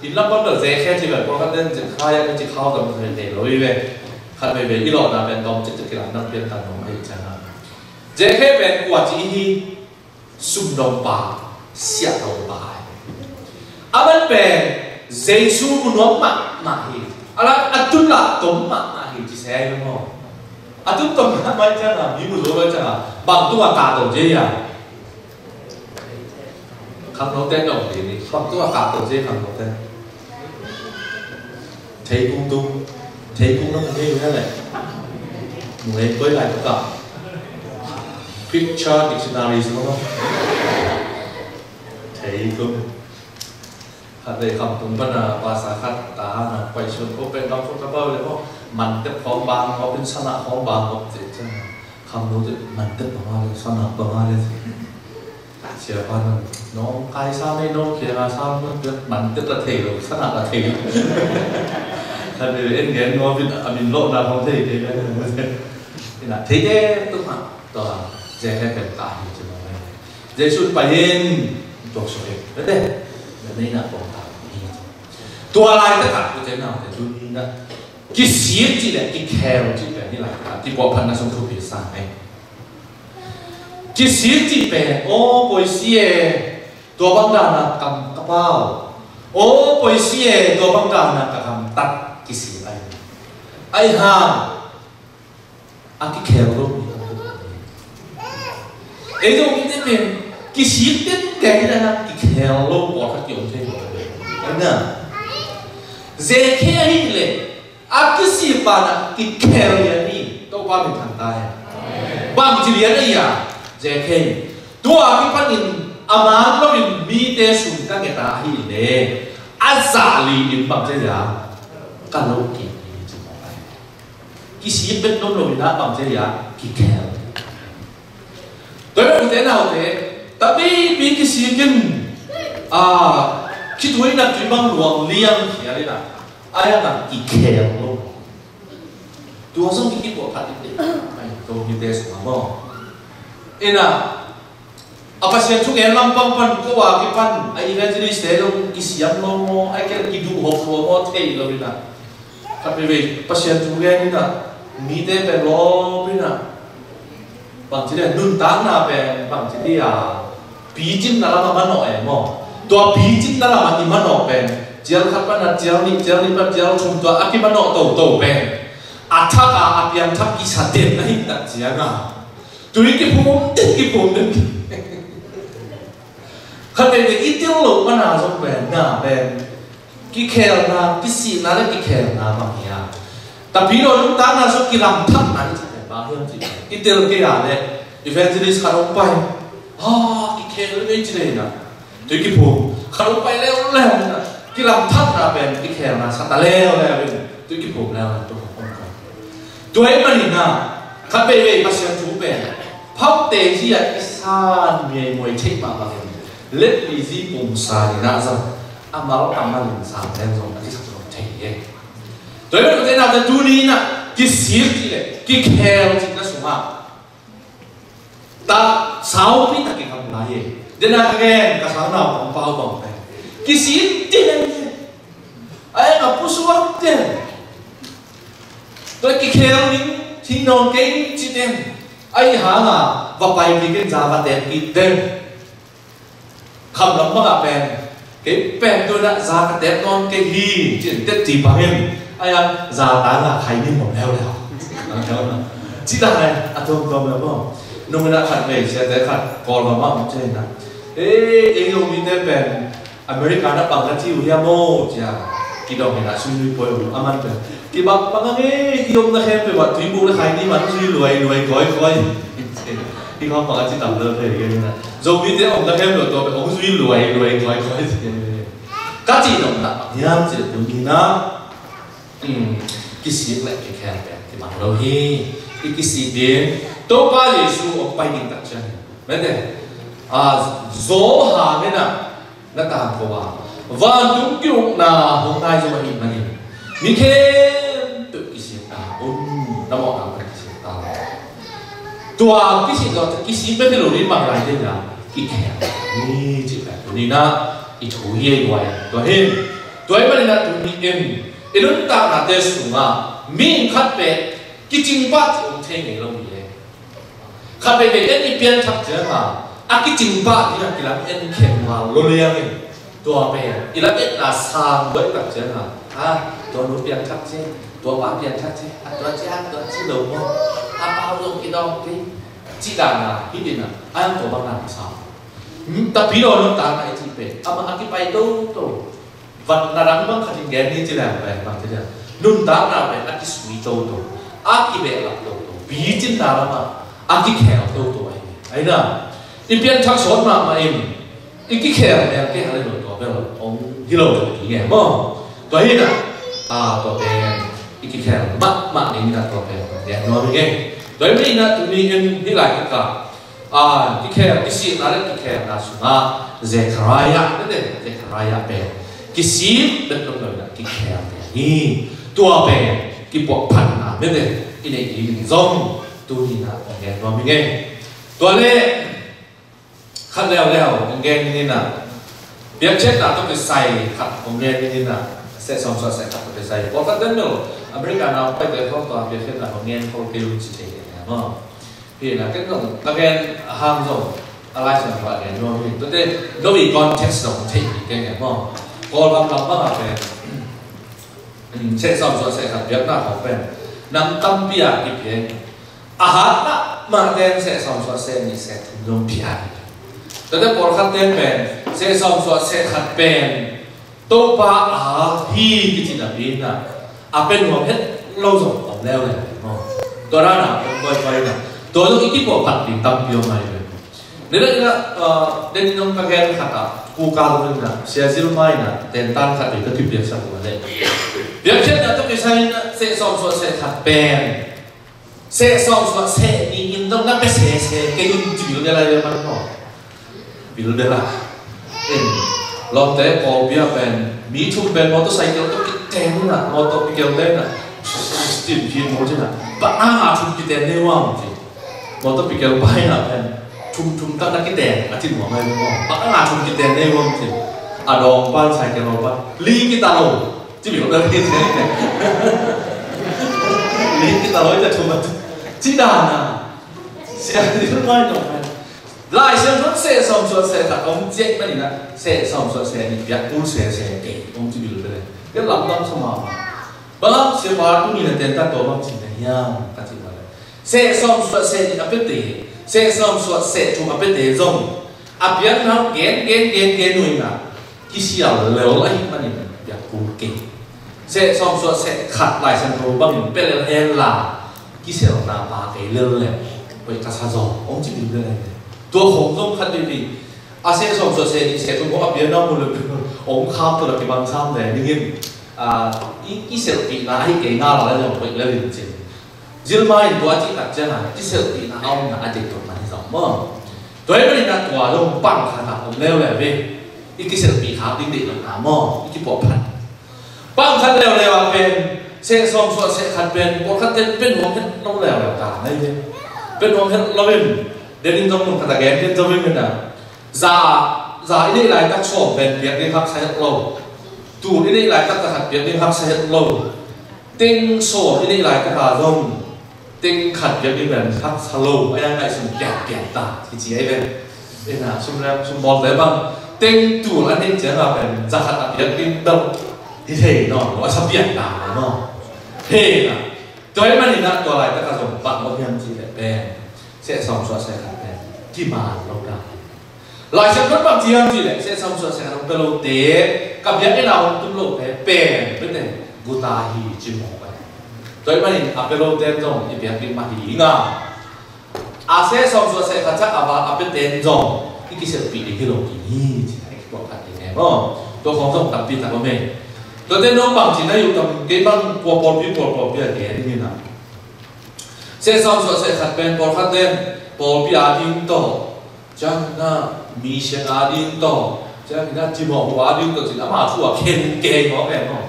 inn lam pan bel zekhe cih bel, pawlkhat ten zekhe a i cih khau tam thei lo hi ve. Khat veivei i lawhna pen tawmcik cik kilamdang pian tan nong ahi ciangin. Zekhe pen kua ci hi? Sumdongpa, siahdongpa hi. A man pen Jesu mu nuam mahmah hi. A la a tun lah tom mahmah hi ci se hi maw. A tun tom mahmah hi ciangin mi mu zo lo ciangin bang tungah kahto ci a? Khangnote dong hi ni. Bang tungah kahto ci khangnote? Theikung tung. Theikung na mu ngei uh hia leh? Mu ngei, koi lai ka kah. Picture dictionary sung maw. Theikung. Khat vei Khamtung pan a pastor khat Tahan a pai sun ko pen bang ko ka pau leh maw. Mantep khawng bang ko pen sana khawng bang ko ci ciang. Khangnote mantep bang a leh sana bang a leh. Siapa nang, nong kaisa nei nong kia nga sa nong kia mantep la thei lo, sana la thei lo. Khat vei en gen ngawvin a min lawhna hong thei thei. Ina thei te tuk mah, tua zekhe pen ka hi ci mawk hi. Jesu pai in, tuak suk hi. Mete, na nei na kong ta hi. Tua laitak ah, u te nau te tuni in ah, kisik cih leh kikhel cih pen hih laitak ah kipuahphatna sung thupi sa hi. Kisik cih pen, aw, poisi e, tua bang dan a ka kam ka pau. Aw, poisi e, tua bang dan a ka gamtat, kisik ahi. Ahi hang a kikhel lo mi tam. Ei zong mite pen kisik tenten hi na, kikhel lo pawlkhat ki-om thei lo. Ahi na. Zekhe ahih leh a kisik banah kikhel lian hi. Topa min thang ta hen. Bangci lian ahi a, Zekhe in tua kipanin a man loin mite sung ka nget a ahih leh a zah li-in bangci ahi a, ka lo kik hi ci mawk ahi. Kisik bek nom loin ah bangci ahi a, kikhel. Tua hi a, u te nau te, tabeipi kisik in, a, khitui na tui bang luang liang khial in ah, a, a kikhel lo. Tua zong kipuah phat in te, ai, tua mite sungah maw. In ah, a Pasian thugen lampang pan ko a kipan a evangelist te zong kisiam lo maw, ai, kiduh hop lo maw, thei lo in ah. Khat veivei Pasian thu gen in ah, mite pen lawp in ah, bangci dia, nuntakna pen bangci dia, picinna lam a manawh e maw. Tua picinna lam a i manawh pen, cial khat pan a cial nih, cial nih pan cial thum, tua a kimanawh toto pen a thak a, a piangthak kisa den ahih tak ciangin tui kiphum den, kiphum den. Khat veivei i tel loh pan a zong pen, na pen kikhelna, kisikna le kikhelna bang hi a. Tapidaw nuntakna sung kilamthakna i cih pen bang hiam cih leh, i tel kei a leh evangelist khat hong pai, ha, kikhel lel ei ci leh hi na, tui kiphum. Khat hong pai leuleu hi na, kilamthakna pen kikhelna sa ta leuleu hi na, tui kiphum leuleu, tua hong pai. Tua ahih manin ah, khat veivei Pasian thu pen Phaute hi a i san miaimuai theih mah bangin, letli zi pumsa ni nah zong a mal a malin sang len zong a kisak zong thei hi. Tua hi mah ute nate tuni nah kisik cih le kikhel cih na sungah ta saupi tak kikam lai hi. Dena ka gen ka sang nau pang pau bang pen kisik cih le a eng a pusuak ten tua kikhel ning thing nawn kei ci ten a i hanga va pai kik in za va tek kik ten. Kham lam bangah pen kei pen tua na za ka tek nawn kei hi ci in tet ci bangin a yang za ta nga khai ning mawm leuleu. Ci ta hai a tuamtuam leu maw? Nung ina khat vei siate khat Kawlgam ah om ci ina, ei ei Zomite pen America na bang ka ci uh hiam aw cia kidong hi na sui nui poi uh a man pen kibang bang a ngei i omna khempeuh ah tuibuk le khai ni man zui luai luai koi koi. I khawng bang a ci tam lel thei kei na Zomite omna khempeuh tua pen hong zui luai luai koi koi. Ka ci dong na hiam ci tu ni na kisik le kikhel pen kimang lo hi. I kisik ding Topa Jesu hong pai ding tak ciang hi. Mete a zo hangin ah na tangko a vantung ki-ukna hong nai zo ahih manin mi khempeuh kisik ta un, na mawhna pan kisik ta. Tua kisik zo kisik bek hi lo ni bang lai ding a kikhel ni cih pen tuni na i thu hi ei guai. Tua hin tua hi manin ah tuni in i nuntaknate sungah mi khat peuh kicing pah cih om thei ngei lo hi e. Khat veivei en i pianthak cianga a kicing pah ding a kilam en khem ngal lo liangin tua pen i lam etna sang buai tak cianga a tua nu pianthak ci, tua pa pianthak ci, a tua ci a tua ci lo maw, a pau zong kidawng kei ci dana hi dina a yang tua bang na kisau. Tapi lo nuntakna i cih pen amah a kipai toto. Vat na dang bang khat in gen ni ci leng pen bang ci leng nuntakna pen a kisui toto, a kibehlap toto, bicinna lamah a kikhel toto ahi. Ahi na i pianthak sawt mahmah in i kikhel mel kei hale lo tua bel hong hi lo lo ki nge maw? Tua hi na a tua pen i kikhel mahmah ni na tua pen gen nuam hi nge. Tua hi mi na tuni in hi lai kikah a kikhel, kisikna le kikhelna sungah Zekhariah, mete Zekhariah pen kisik bek lo lo na kikhel te hi. Tua pen kipuahphatna mete i neih ding zong tuni na hong gen nuam hi nge. Tua le khat leuleu hong gen ni na biakchetna tawh kisai khat hong gen ni na seh sawm suah seh khat tawh kisai pawlkhat den lo America na pai te khawng tua biakchetna hong gen kho kei lo ci thei maw? Hi na ken zong ka gen a hang zong a Lai Siangtho a gen nuam hi. Tuate no i context zong thei hi ken gen maw? Kawlgam lam bang a pen seh sawm suah seh khat biakna khawng pen nam tampi a kipia hi. A hat mahmah ten seh sawm suah seh nih seh thum zong pia hi. Tuate pawlkhat ten pen seh sawm suah seh khat pen Topa a hi kici napi na a pe nuam het lo zong om leuleu maw? Tua dana om koikoi na tua zong i kipuahphat ding tampi om lai ve. Nila ina den nong ka gen khat ah kuka lo ina Sia Zil mai na tentan khat vei ka kipiaksak uh a le biakchetna tawh kisai na seh sawm suah seh khat pen seh sawm suah seh nih in zong na pe sese kei un ci bilbel a le man maw? Bilbel a. In lawmte Kawlpi ah pen mi thum pen motorcycle tawh kiten na motor pikel te na stin phin maw ci na bang a nga thum kiten ne uang ci. Motor pikel pai na pen thum thum tak na kiten a cin uang ai maw? Bang a nga thum kiten ne uang ci. A dawng pan cycle lo pan li kita lo. Ci mi lo dang hi ci. Li kita lo i ta thum a ci dana. Sia ni lo mai no. Lai Siangtho seh sawm suah seh khat om ciek mah ni na seh sawm suah seh nih biakbul sese kei om ci bilbel e. Ken lamdang sa mah. Bang sia pa tu ni na ten ta tua bang cin na hiam ka ci bang le. Seh sawm suah seh nih a pete, seh sawm suah seh thum a pete zong a piang hau gen gen gen gen nuai na kisial lel ahih manin biakbul kei. Seh sawm suah seh khat Lai Siangtho bangin pia lel hen la kiselna pa kei lel le. Hoih ka sa zaw hong ci ding lel le. Tua khong zong khat dei dei a seh sawm suah seh nih seh thum hong a piang hau mun le hong kham tua la kibang sam le ning in i kiselpihna ahi kei na la le zong hoih lel in cin. Zilma in tua a cih tak ciangin kiselhpihna a omna a deih tuak man hi zong maw. Tua ahih manin ah tua zong pang khat ah om leuleu ve. I kiselhpih khak ding deih lohna maw, i kipawlphat. Pang khat leuleu ah pen seh sawm suah seh khat pen pawlkhat ten pen nuam het lo leuleu ta nai ve. Pen nuam het lo in, denin zong mun khat a gen khin zo in ah, za, za i neih laitak sawm pen piak ding haksa het lo. Tul i neih laitak za khat piak ding haksa het lo. Teng sawm i neih laitak a zong teng khat piak ding pen haksa lo, a yang ngaihsun piakpiak ta kici ahi ve. Ina sum le sum bawlte bang teng tul a neih ciang a pen za khat a piak ding bel hi thei nawn lo, a sa piak ta lo maw. He na, tua ahih manin ah tua laitak a zong bang om hiam cih leh pen seh sawm suah seh khat pen kiman lo ta. Lai Siangtho in bang ci hiam cih leh seh sawm suah seh khat hong pia lote, ka biakinn ah hong tun lote pen, pete guta hi ci mawk pen. Tua ahih manin a pia lote zong i biakinn mah hi ding a, a seh sawm suah seh khat ciang a va a piate zong i kiselhpih ding hi lo ding hi ci a, i kituak khat ding e maw. Tua khawng zong tampi tak om e. Tuate no bang ci na hi uh tam, kei bang kua pawlpi kua pawlpi a gen ding hi na. Seh sawm suah seh khat pen pawlkhat ten pawlpi a ding tawh, ciangin ah mission a ding tawh, ciangin ah cimawh uh a ding tawh cin ama thu a khen kei mawk e maw.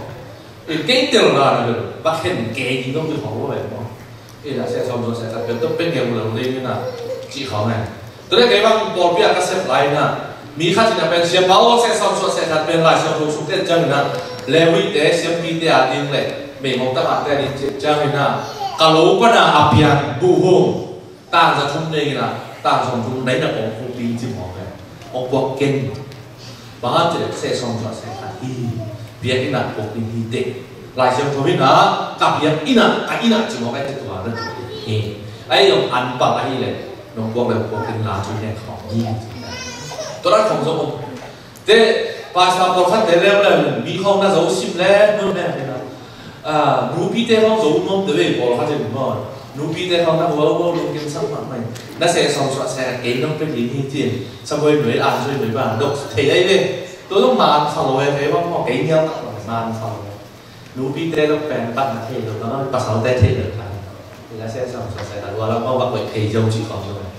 In kei tel na na bel va khen kei ding dong i hong lo e maw. In ah seh sawm suah seh khat pen tua pen kei uh lo ding in ah cih khawng e. Tua leh kei bang pawlpi a ka sep lai in ah mi khat in ah pen siapa aw seh sawm suah seh khat pen Lai Siangtho sung ten ciangin ah Levite siampite a ding leh meimong tangahte a ding ciangin ah ka lo pan a a piang buhhung tang za thum nei in ah tang sawm thum nei na kong khup ding ci mawk e. Ong puak ken. Bang hang cih leh seh sawm suah seh khat hi. Biakinn ah puak ding hi teh. Lai Siangtho in ah ka biakinn ah ka inn ah ci mawk e te tua na hi. Ahi zong an pang ahih leh nong puak leh puak ding la thu nek khawng hi. Tua dan khawng zong om. Te pastor pawlkhat te leuleu in mi khawng na zo sim le nun le in ah, nupite khawng zo nuam te ve pawlkhat in maw. Nupite khawng na hual hual nung kim sang mahmah in na seh sawm suah seh kei nong pek ding hi ci in sa buai nuai an zui nuai bang dok thei ai ve. Tua zong man kha lo e, kei bang maw kei nial tak lo man kha lo e. Nupite zong pen tak na thei lo, na pasalte thei lo kan. Ila seh sawm suah seh khat lua lam bang bak koih thei zo cih khawng zong.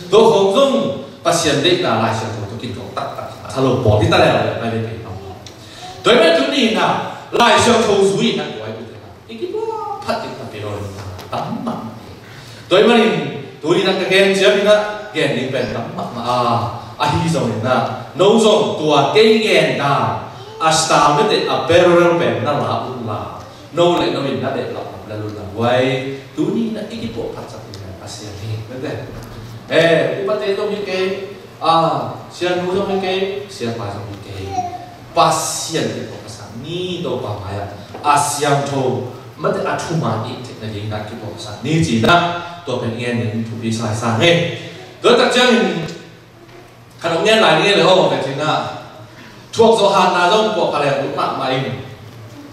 Tua khawng zong Pasian deihna Lai Siangtho tawh kituak taktak a tha lo pawl hi ta leh lai ve kei khawng. Tua ahih manin tuni in ah Lai Siangtho zui in ah tua i ut in ah i kipawlphat ding tampi lo in ah tam mahmah hi. Tua ahih manin tuni in ah ka gen ciang in ah gen ding pen tam mahmah a, ahi zongin ah no zong tua kei gen dan a style mete a parallel pen na la un la, no le no in na deih lap lap le lun lap uai. Tuni na i kipawlphat sak in a siang hi mete. Eh, upate zong hi kei, ah, siangnu zong hi kei, siapa zong hi kei. Pasian kipawlphat sak ni, Topa mai-ah a siangtho mate a thuman i theihna ding na kipawlphat sak ni ci-in ah tua pen i gen in thupi saisang hi. Tua tak ciangin khat hong gen lai ni le aw, ka cih na. Thuak zawh hatna zong puak ka leng ut mahmah in.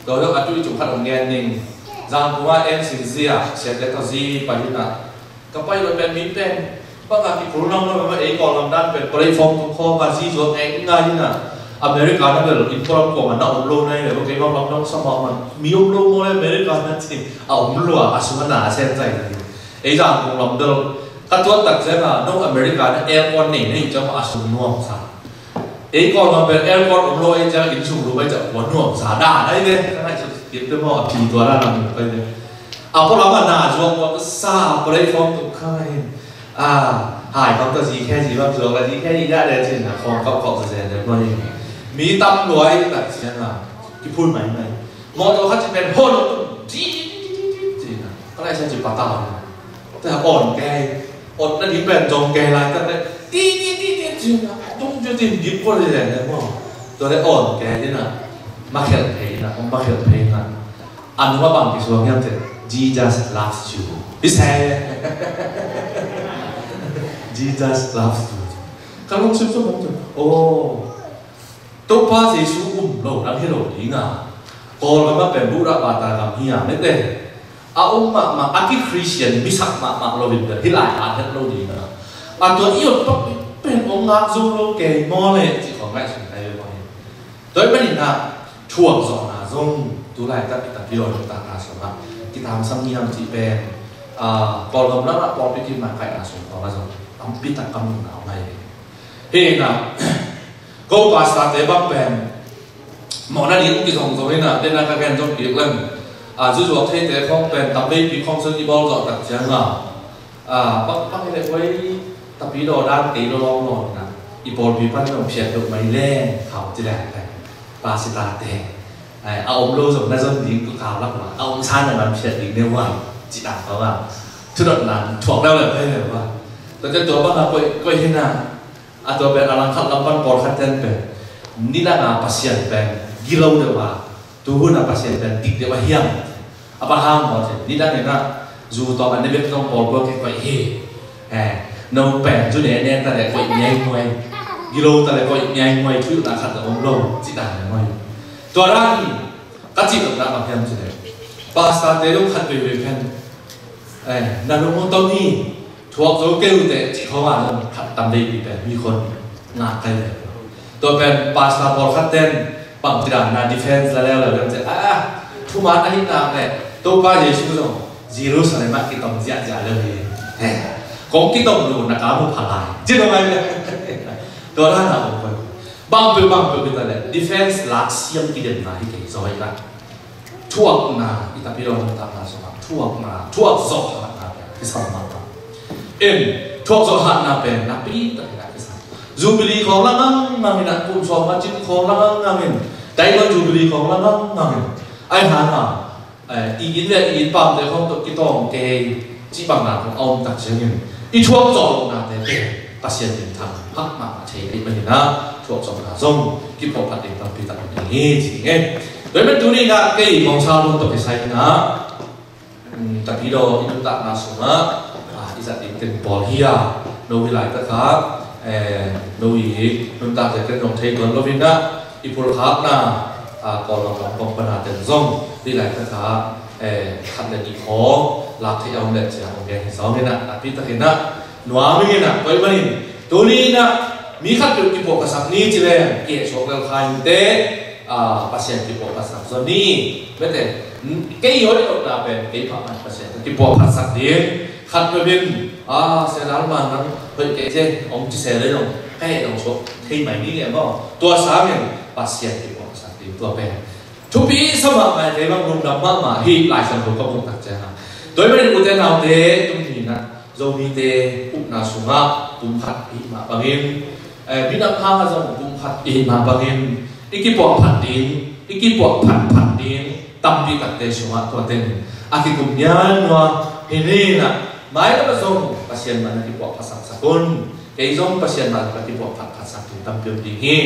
Tua zong a tui cung khat hong gen ning. Zangkong ah en sin zia, siate tawh zi pai in ah. Ka pai lo pen mi pen bang a kiphur nang lo, ei Kawlgam dan pen platform tung khawng a zi zuak eng ngai in ah. America na bel in program kuamah na om lo na hi le, kei bang lam dong sa mahmah. Mi om lo maw le America na ci a om lua a sung a na a sen zai na hi. Ei Zangkong lam bel ka tuat tak ciang a, no America na aircon nei na hi ciang a sung nuam sa. Ei Kawlgam pen aircon om lo ei ciang inn sung lum ei ciang kua nuam sa dan ai ve. Ka ngaihsut kip te maw a phi tua dan a mu kai ve. A pawlkhat a na zuak ua sa platform tung kha in. A, hai kam ta zi khe zi bang zuak la zi khe zi da de cin a khawng kau kau sa zen de maw hi. Mi tam lua ei tak ciang a kiphun mai mai. Mawtaw khat ci pen hon tung zi zi zi zi zi zi na. Ka lai sa ci patau. Te on kei, on na ding pen zong kei lai tak le ti ti ti ti ti na tung ju tin dip ko le le maw. Tua le on kei na, ma khel phei na, ma khel phei na. An ma bang kisuang hiam te, Jesus loves you. He said, Jesus loves you. Ka lungsim sung mong tu, oh, Topa Jesu um lo nang hi lo ding a. Kawlgam a pen Buddha bata gam hi a mete. A um mahmah a ki Christian misak mahmah lo in pen hi lai a het lo ding a. A tua i ot pak pen ong ngak zo lo kei maw le ci khawng ngaihsun kai ve maw hi. Tua i panin a thuak zawhna zong tu laitak i tampi lo nuntakna sungah kitangsam niam cih pen Kawlgam lamah pawlpi kipna kaihna sung khawng ah zong tampi tak kam nunau mai hi. Hi na, ko pastor-te bang pen mawhna ding kizong zong hi na, dena ka gen zong kik leng, zuzuak theite khawng pen tamveipi khawng sun i bawl zawh tak ciang a, bang bang hi le koi, Tapidaw dan kei lawlawng law hi na, i pawlpi pan zong phiat deuh mai leng khau ci leng pen pastor-te a om lo zong na zon ding ko kau lak ma a om sa na man phiat ding ne uang ci ta ko a, thudot nan thuak deuh le pai le uang. Tua ciang tua bang a koi koi hi na, a tua pen a langkhat lam pan pawlkhat ten pen nidang a Pasian pen gilo deuh a, tuhun a Pasian pen dik deuh a hiam? A pa hang maw ci, nidang in a zu tawh a ne bek zong pawlkua kikoih hi. No pen zu ne ne ta le koih ngiai nguai, gilo ta le koih ngiai nguai, thuhilhna khat zong om lo ci ta le nguai. Tua dan hi. Ka cih nopna bang hiam ci le, pastor-te zong khat veivei pen na lung hong tong hi, thuak zo kei uh teh cih khawng ah zong khat tamveipi pen mi khon ngak kai ve. Tua pen pastor pawlkhat ten bangci dan na defense la leuleu lem ci a, thuman ahih nak leh Topa Jesu zong Jerusalem ah kitong ziahziah leu hi. Kong kitong lo na ka mu pha lai ci lo ngai ve. Tua dan a om koi, bangpeuh bangpeuh hi ta leh defense lak siam kidemna hi kei zaw hi na. Thuakna, i Tapidaw nuntakna sungah thuakna, thuak zawh hatna pen kisam mahmah. In, thuak zawh hatna pen nakpi takin a kisam. Jubilee khawng la ngangngang in a, kum sawm a cin khawng la ngangngang in, Diamond Jubilee khawng la ngangngang in, ai hang a, i inn le i inn pamte khawng tawh kitawng kei cih bang na khawng a om tak ciangin, i thuak zawh lohnate pen Pasian minthang hakmah a thei ahih manin a, thuak zawhna zong kiphuahphat ding tampi tak om ding hi ci ding e. Tua ahih man tuni in a kei Mawngsa Lun tawh kisai in a, Tapidaw i nuntakna sungah i zat ding teng pawl hi a, no hi laitak a, no i nuntakte ken zong thei tuan lo in a, i phulkhakna Kawlgam lam kong pana teng zong hi laitak a, khat le nih khawng lak theih a om leh ci a, hong gen hi zong in a, nakpi takin a nuam ing in a, tua ahih manin tuni in a mi khatpeuh kiphuahphatsak ni ci leng kihehsuak lel kha inteh, Pasian kiphuahphatsak zaw ni. Mete, kei hoih lohna pen kei phamawh Pasian kiphuahphatsak ding. Khatpeuh in, a, Sia Dal Man nang hoih kei ci, hong ci se leh zong ka heh zong suak thei mai ni leh maw. Tua sangin Pasian kiphuahphatsak ding, tua pen thupi sa mahmah, kei bang lungdam mahmah hi, Lai Siangtho ka muh tak ciang a. Tua ahih manin ute naute, tuni in a Zomite upna sungah pumkhat i hih mah bangin, eh, minam hangah zong pumkhat i hih mah bangin, i kiphuahphat ding, i kiphuahphat phat ding tampi takte sungah tua teng a kikum nianua hi ni in a, mailam ah zong Pasian man a kiphuahphat saksak un. Kei zong Pasian man a kiphuahphat phatsak ding tampi om ding hi.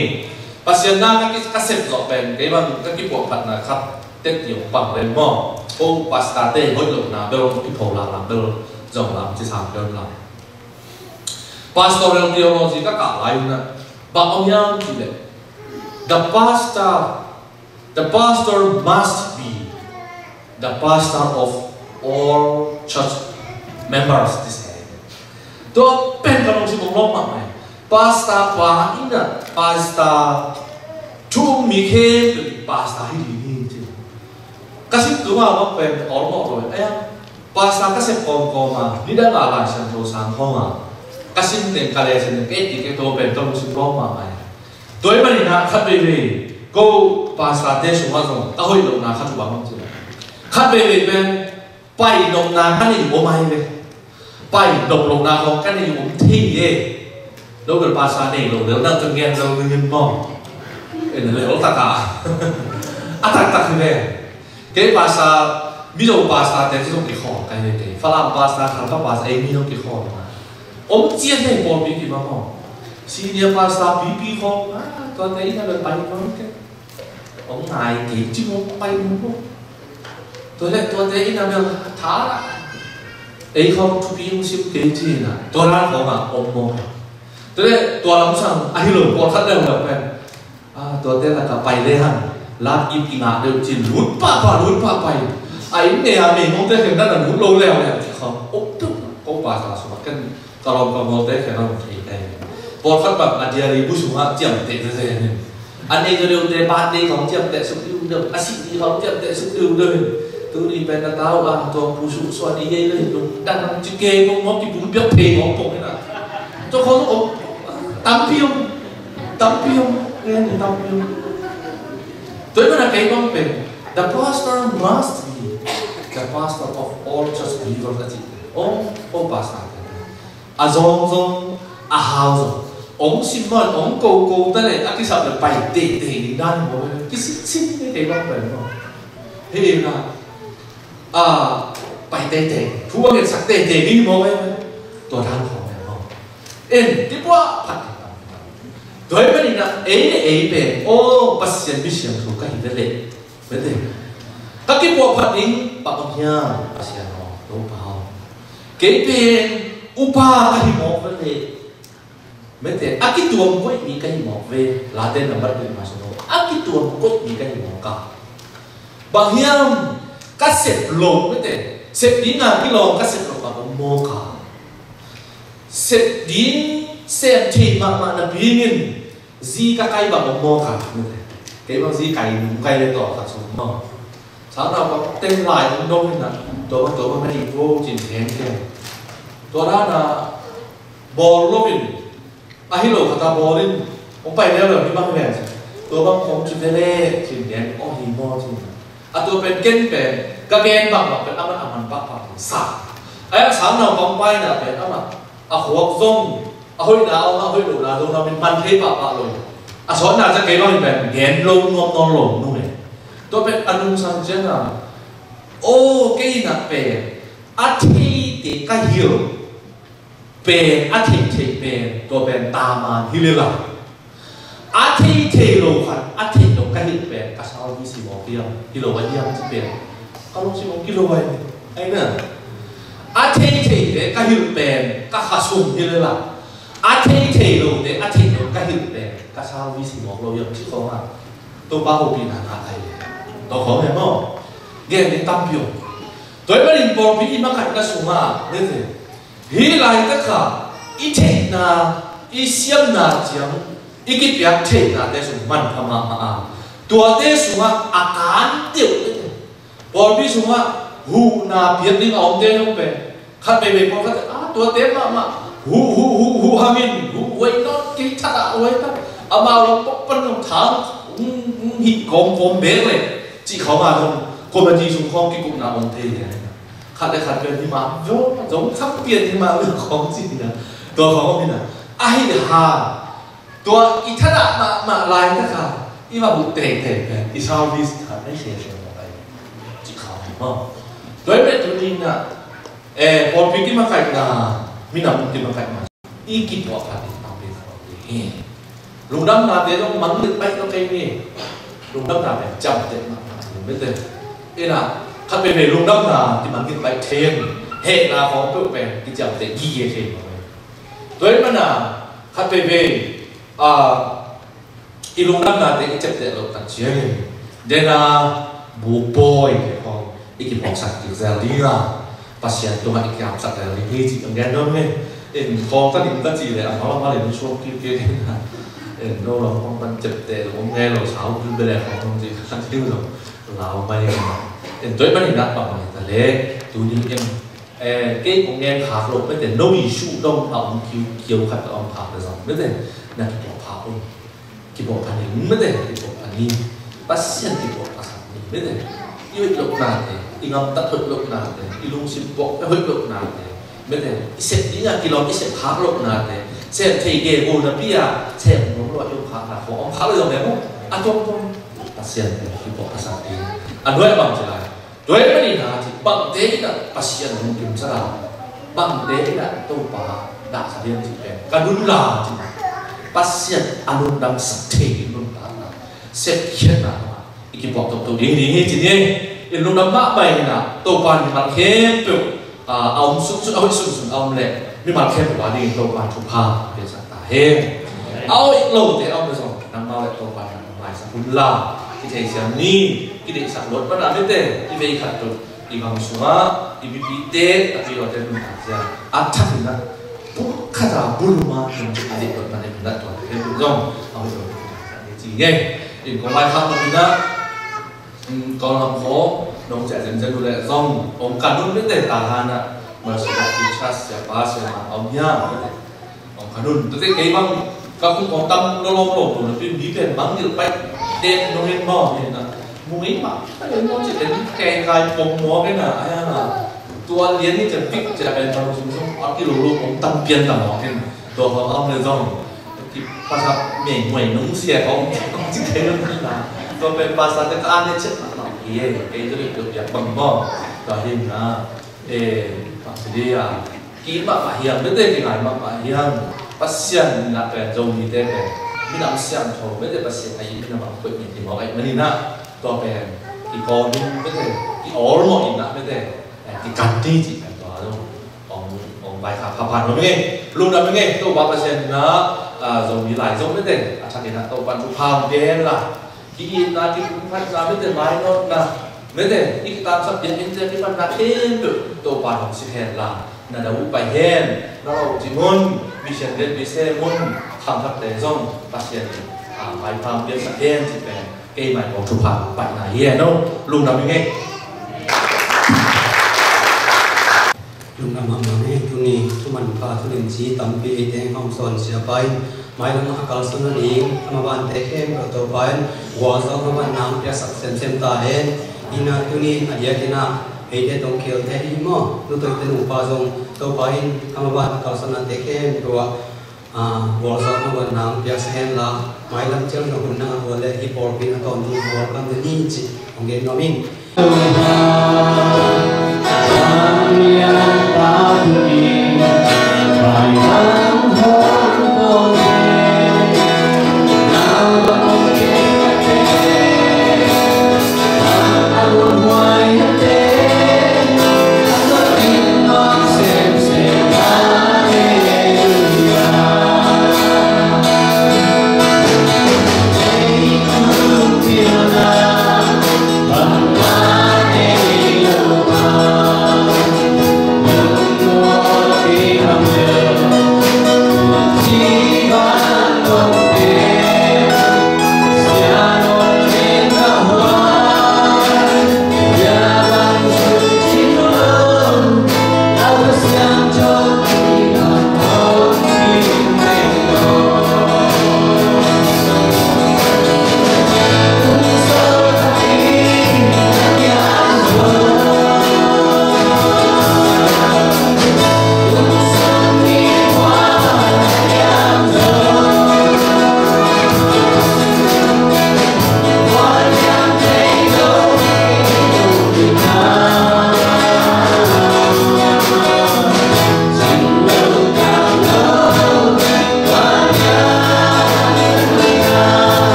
Pasian na ka ki-, ka sep zawh pen, kei bang ka kiphuahphatna khat tek ding hong pang pen maw. Ko pastor-te hoih lohna bel hong kipho lakhlak bel zong lam ci sang bel lam. Pastoral theology ka kah lai un a, bang om hiam cih leh, the pastor, the pastor must be the pastor of all church members, ci se. Tua pen ka lungsim hong lawm mahmah hi. Pastor pa in a, pastor thu um mi khempeuh in pastor hi ding hi ci. Ka sim tung a bang pen awlmawh lo hi. Aia, pastor ka sep kawmkawm a, nidang a Lai Siangtho sang khawng a, ka sim teng ka lesson teng ka et ding ka to pen ka lungsim lawm mahmah hi. Tua ahih manin a khat veivei ko pastor-te sungah zong ka hoih lohna khat uh bang om ci leh, khat veivei pen pai nopna ka nei om ahi ve. Pai nop lohna khawng ka nei om thei e. No bel pastor nei lo lel nang ka ngen zo ningin maw. E na lel tak a. A taktak hi ve. Kei pastor, Mizo pastor-te zong kikhawl ka hi ve kei. Falam pastor, Khalkha pastor, ei mi zong kikhawl na. Om ciat hei pawlpi kim a maw. Senior pastor pipi khawng, ah, tuate in a bel pai khawng kei. Hong ngai kei ci maw, pai maw. Tua leh tuate in a bel tha la. Ei khawng thupi hong sim kei ci na. Tua dan khawng a om maw. Tua leh tua lam sang a hi lo, pawlkhat leuleu pen. Ah, tuate lakah pai le hang. Lak ip kingah deuh cin, lut pahpah, lut pahpah. A inn ngei a mei mawngte khen dan a lut lo leuleu ci khawng. Om tuk, ko pastor sungah ken ka lawm ka mualte khen a hong thei kei. Pawlkhat bang a diary bu sungah ciamteh zezen in. A nei deuhdeuhte birthday khawng ciamteh suk diudeuh, a sih ni khawng ciamteh suk diudeuh in. Tuni pen na tau a, tua pusu suan i ei le lungdam ang ci kei mong mong kibul piak phei mong pong ina. Tua khong om tampi om, tampi om, ngen tampi om. Tua i mana kei mong pen, the pastor must be the pastor of all church believers a ci. Om, om pastor. A zong zong, a hau zong. Ong sim maw, ong ko ko ta le, a kisap le pai te te ni dan maw, kisim sim ni te bang pai maw. He na, a, pai te te, thu bang en sak te te ni maw pai pai. Tua dan khong ne maw. En, ti pua phat. Tua i manin a, ei le ei pen, o, Pasian mi siang thu ka hi le le. Mete. Ka kipuah phat ding, pak om hiam, Pasian aw, Topa aw. Kei pen, upa ka hi mawk ve le. Mete, a kituam koih mi ka hi mawk ve, Late nambat koih ma sung aw. A kituam koih mi ka hi mawk a. Bang hiam, ka sep lo, mete. Sep ding a kilawm, ka sep lo ka om mawk a. Sep ding, sem thei mahmah na pingin, zi ka kai bang om mawk a, kei bang zi kai nung kai le tawh khat sung maw. Sang nau bang teng lai om dong in a, tua bang tua bang na i vo cin hen ken. Tua dan a bawl lo in, a hi lo khat a bawl in, om pai leu leu hi bang ven. Tua bang om ci ve le cin hen, om hi maw cin. A tua pen ken pen, ka gen bang bang pen, a man a man pak pak sa. A ya sang nau bang pai na pen, a man, a huak zong, a hoihna a om a, hoih lohna zong na min man thei pahpah lo. A sawtna ca kei bang in pen gen lo nuam nawn lo nu e. Tua pen a nungsang ciang a, o, kei na pen a theite ka hilh pen, a theithei pen, tua pen taman hi lila. A theithei lo khat, a theih lo ka hilh pen ka service hi mawk hiam, hi lo a hiam ci pen ka lungsim hong kilo ai. Ai na. A theithei te ka hilh pen ka khasum hi lila. A theithei lo te a theih lo ka hilh pen ka service hi mawk lo hiam ci khong a, Topa hopihna ngah ai. Tua khong he maw. Gen ding tampi om. Tua i manin pawlpi i makaihna sungah, mete, hih laitak a i theihna, i siamna ciang i kipiak theihnate sung manpha mahmah a, tuate sungah a kan deuh, pawlpi sungah huhna piak ding a omte zong pen khat veivei pawlkhat a, tuate mahmah huh huh huh huh hangin huh huai nawn kei thadah huai ta, amau lam pok pan zong thang hih kawmkawm bek le cih khawng a zong committee sung khawng kikupna om thei hi. Khat le khat pen hi mah, zong, zong thak pian hi mah, zong khawng ci hi na. Tua khawng om hi na. Ahi hang tua i thadah mahmah laitak a i va huh teitei pen i service khat ai se se mawk ai. Ci khawng hi maw. Tua i pen tuni na, eh, pawlpi kimakaihna, minam kimakaihna. I kipuah phat ding tampi khawng hi. Lungdamnate zong mangngilh baih lo kei ni. Lungdamna pen ciamteh mahmah hi mete. Ina, khat veivei lungdamna kimangngilh baih thei in, hehna khawng peuh pen kiciamteh gige thei mawk hi. Tua ahih manin khat veivei, ah, i lungdamnate i ciapteh loh tak ciangin, dena buk pawi te khawng i kiphawksak kik zel ding a, Pasian tungah i kiapsak zel ding hi cih ka gen nuam hi. In khawng ka ning ka cih leh a hmang a hmang in suak kik kik in a, in no lam khawng pan ciapteh lo om ngai lo, sau kul bele khawng hong cih ka cih lo, lau mai in a. In tua ahih manin a bang mai ta leh tuni in, eh, kei kong gen khak loh mete, no issue dong a om kiu kiu khat a om khak le zong mete, na kipuah phak un. Kipuah pha ni mete, kipuah pha ni. Pasian kipuah pha sak ni mete. I hoih lohnate, i ngamtat hoih lohnate, i lungsim puak hoih lohnate mete, i sep ding a kilawm i sep khak lohnate, sep thei ge go napi a sep nuam lo a i om khak na khawng om khak le zong mete, a tuamtuam Pasian kipuah pha sak ni. A nuai a bang ci lai. Tua ahih manin a ci, bangte in a Pasian lungkim sa a, bangte in a Topa dahsa ding ci pen ka nunla ci, Pasian a lungdamsak thei ding nuntakna, sepkhiatna i kipuak toktok ding ding hi ci ni. In lungdam mahmah in a Topa in mimal khempeuh, a, a om sunsun, a hoih sunsun a om leh mimal khempeuh a dingin Topa thupha piaksak ta hen. A hoih lote a om leh zong nangmah leh Topa in a maisak hun la, kitheisiam ni, kideihsak luat pan a mete, i vei khat tuk i gam sungah i mipite, a pi lote nuntak sia a thak in a, pum khat a bulum a nuntak a deih luat pan a, i minat tua te tuk zong a hoih lote nuntak sia ni ci ngei. In kong maikhak tuk in a, Kawlgam khawng nong ciah zenzen uh leh zong hong kan un, mite, Thailand ah Mercy Baptist Church siapa siamah a om hiam, mite. Hong kan un, tua teh kei bang ka khung khawng tam lawlaw lo, tua napi mi pen bang gil pai den nong en maw, hi na. Mu ngei mah pai den maw ci den, kei kai pong maw, hi na, ai na. Tua lian ni ciang bik ciang pen bang sung sung a kilolo hong tam pian tam maw, hi na. Tua khawng a om leh zong kipasa mei muai nong sia khawng ci kei lo, hi na. Tua pen pastor te ka an ne chet mah mah hi e, kei zong kei piak bang maw. Tua hi na. E, bang ci ding a, ki-it mahmah hiam, mite, kingai mahmah hiam. Pasian in a pen Zomite pen minam siangtho, mite, Pasian a it minam a koih ni ti mawk ahih manin a, tua pen kikawl ding, mite, ki-awlmawh in a, mite, e, kikan ding cih pen tua lo. Hong, hong vaikhak pha phan lo ming e, lungdam ming e, Topa Pasian in a, a, Zomi lai Zomite a thakin a Topa'n thupha hong pia hen la. Ki-itna, kipumkhatna, mite, mainawtna, mite, i kitamsak biakinn te, kipatna khempeuh Topa hong sik hen la, na dau uh pai hen, na lo cing un, mission te, mission mun, khangthakte zong Pasian in, a, maipha piaksak hen cih pen keimah kong thupha paina hi e no, lungdam ing e. Lungdam mahmah ing e, tuni thuman pha thulimci tampi eite hong sawn siapa in mailam a kalsuan nading a mavante khempeuh Topa in gualzawh, mavanna hong piaksak semsem ta hen. Hi na, tuni a diakin a eite tawh kikhelte hi maw, nu toi te nupa zong Topa in a mavan a kalsuannate khempeuh ah, a, gualzawh, mavanna hong piaksak hen la, mailam ciang na hun na a gual leh hih pawlpi in a tawntung gual kam na ni cih hong gen nuam ing.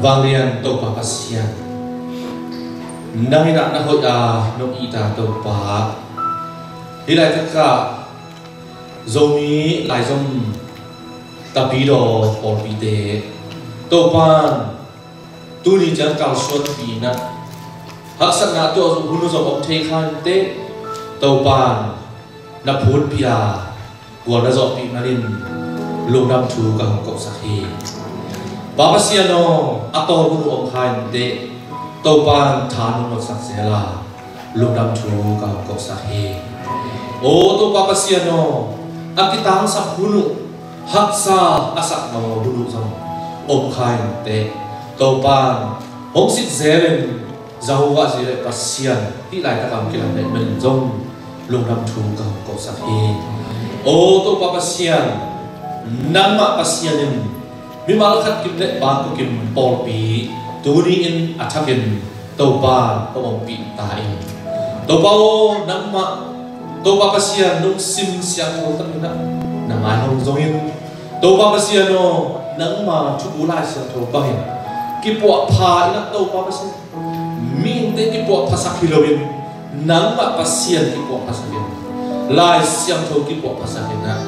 Vanglian Topa Pasian, Nang in ah na hoih a nong it a Topa, hih laitakah Zomi Laizom Tapidaw pawlpite Topan tuni ciang kalsuanpi in ah haksatna tuah hun uh zong om thei kha inteh. Topan na phutpih a gual na zawhpih manin lungdam thu ka hong kosak hi. Pa Pasian aw, a tawlnga om kha inteh. Topan tha nong ngahsak zel a lungdam thu ka hong kosak hi. Aw Topa Pasian aw, a kitangsak hun uh, haksa a sak nawn hun uh zong om kha inteh. Topan hong sit zelin Jehovah Jireh Pasian hih laitakah hong kilang leh manin zong lungdam thu ka hong kosak hi. Aw Topa Pasian, nangmah Pasian in mimal khat kim le pa kim pawlpi tuni in a thakin Topa hong ompih ta in. Topa aw, nangmah Topa Pasian nong sim siangtho takin ah na mai hong zongin, Topa Pasian aw, nangma Thubu Lai Siangtho bangin kipuahpha in ah Topa Pasian, mihingte kipuahphasak hi loin nangmah Pasian kipuahphasak in, Lai Siangtho kipuahphasak in ah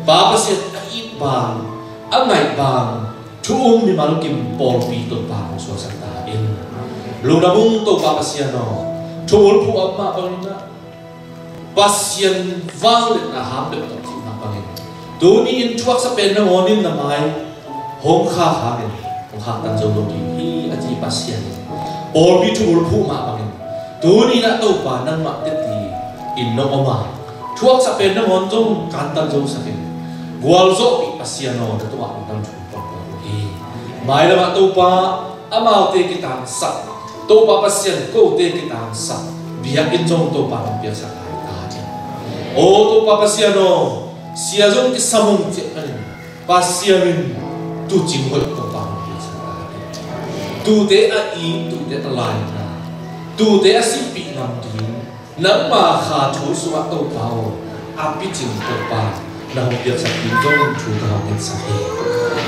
Pa Pasian a it bang, a ngaih bang thu um mimal kim pawlpi Topa hong suaksak ta in. Lungdam ung Topa Pasian aw, thubul phuh a om mah bangin ah Pasian vangliatna ham bek tawh cih mah bangin tuni in thuaksa pen nangawn in na mai hong khak hangin hong khaktan zo lo ding hi a ci Pasian in pawlpi thubul phuh mah bangin tuni in ah Topa nangmah teci in nong om a, thuaksa pen nangawn zong kantan zo sakin gualzawhpih Pasian aw, na tungah lungdam thu kong ko hi. Mailamah Topa amaute kitangsak, Topa Pasian kote kitangsak biakinn zong Topa hong piaksak lai ta hi. Aw Topa Pasian aw, sia zong kisam ung ciah manin Pasian in tuucing hoih Topa hong piaksak ta hi. Tuute a it, tuute a laina, tuute a sihpih ngam ding nangma kha thu sungah Topa aw, a picing Topa na hong piaksak ding zong thu ka hong ngetsak hi.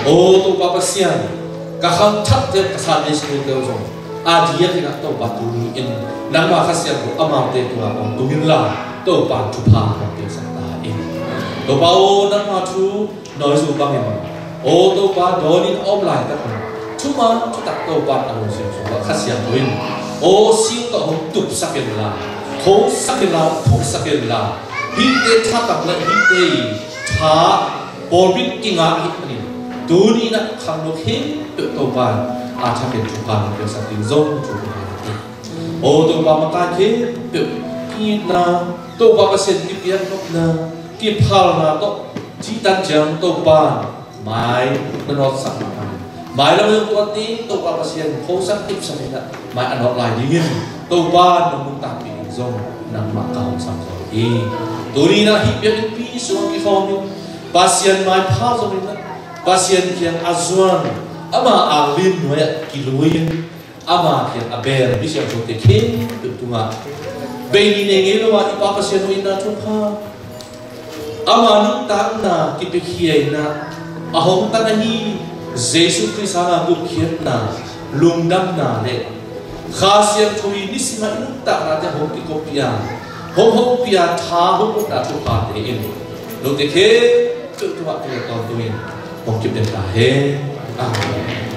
Aw Topa Pasian, ka khangthakte, ka Sunday school-te zong a diakin ah Topa tuni in nangma Kha Siangtho amaute tungah hong tung inla Topa thupha hong piaksak ta in. Topa aw, nangma thu nawi zo bangin aw Topa dawnin a om laitak un thuman thutak Topa a lungsim sungah Kha Siangtho in aw sing tawh hong tupsak inla, khosak inla, phuhsak inla, hihte thatang le hihte i tha pawlpi kingah ahih manin tuni in ah khangno khempeuh Topa a thakin thupha hong piaksak ding zong thu ka hong ngetsak hi. Aw Topa, makai khempeuh ki-itna, Topa Pasian kipiaknopna, kiphalna tawh cihtan ciang Topa mai na nawtsak mah bangin mailam zong tuat ding Topa Pasian khosak kipsak in ah mai a nawt lai dingin Topa nong nuntakpih ding zong nangmah ka hong sam zo hi. Tuni in ah hih biakinnpi sungah kikhawm in Pasian maipha zongin ah Pasian kiang a zuan, ama a lim nuai ah kilui in ama kiang a bel mi siangthote khempeuh tungah bei ni nei ngei lo a i Pa Pasian hong itna thupha, ama nuntakna kipiakhia in ah a hong tan ahi Jesu Khrist hanga gupkhiatna, lungdamna le Kha Siangtho i nisim a i nuntaknate hong kikoppih a, hong hopih a, tha hong upna thuphate in note khempeuh tungah tua tawntungin hong kipia ta hen. Amen.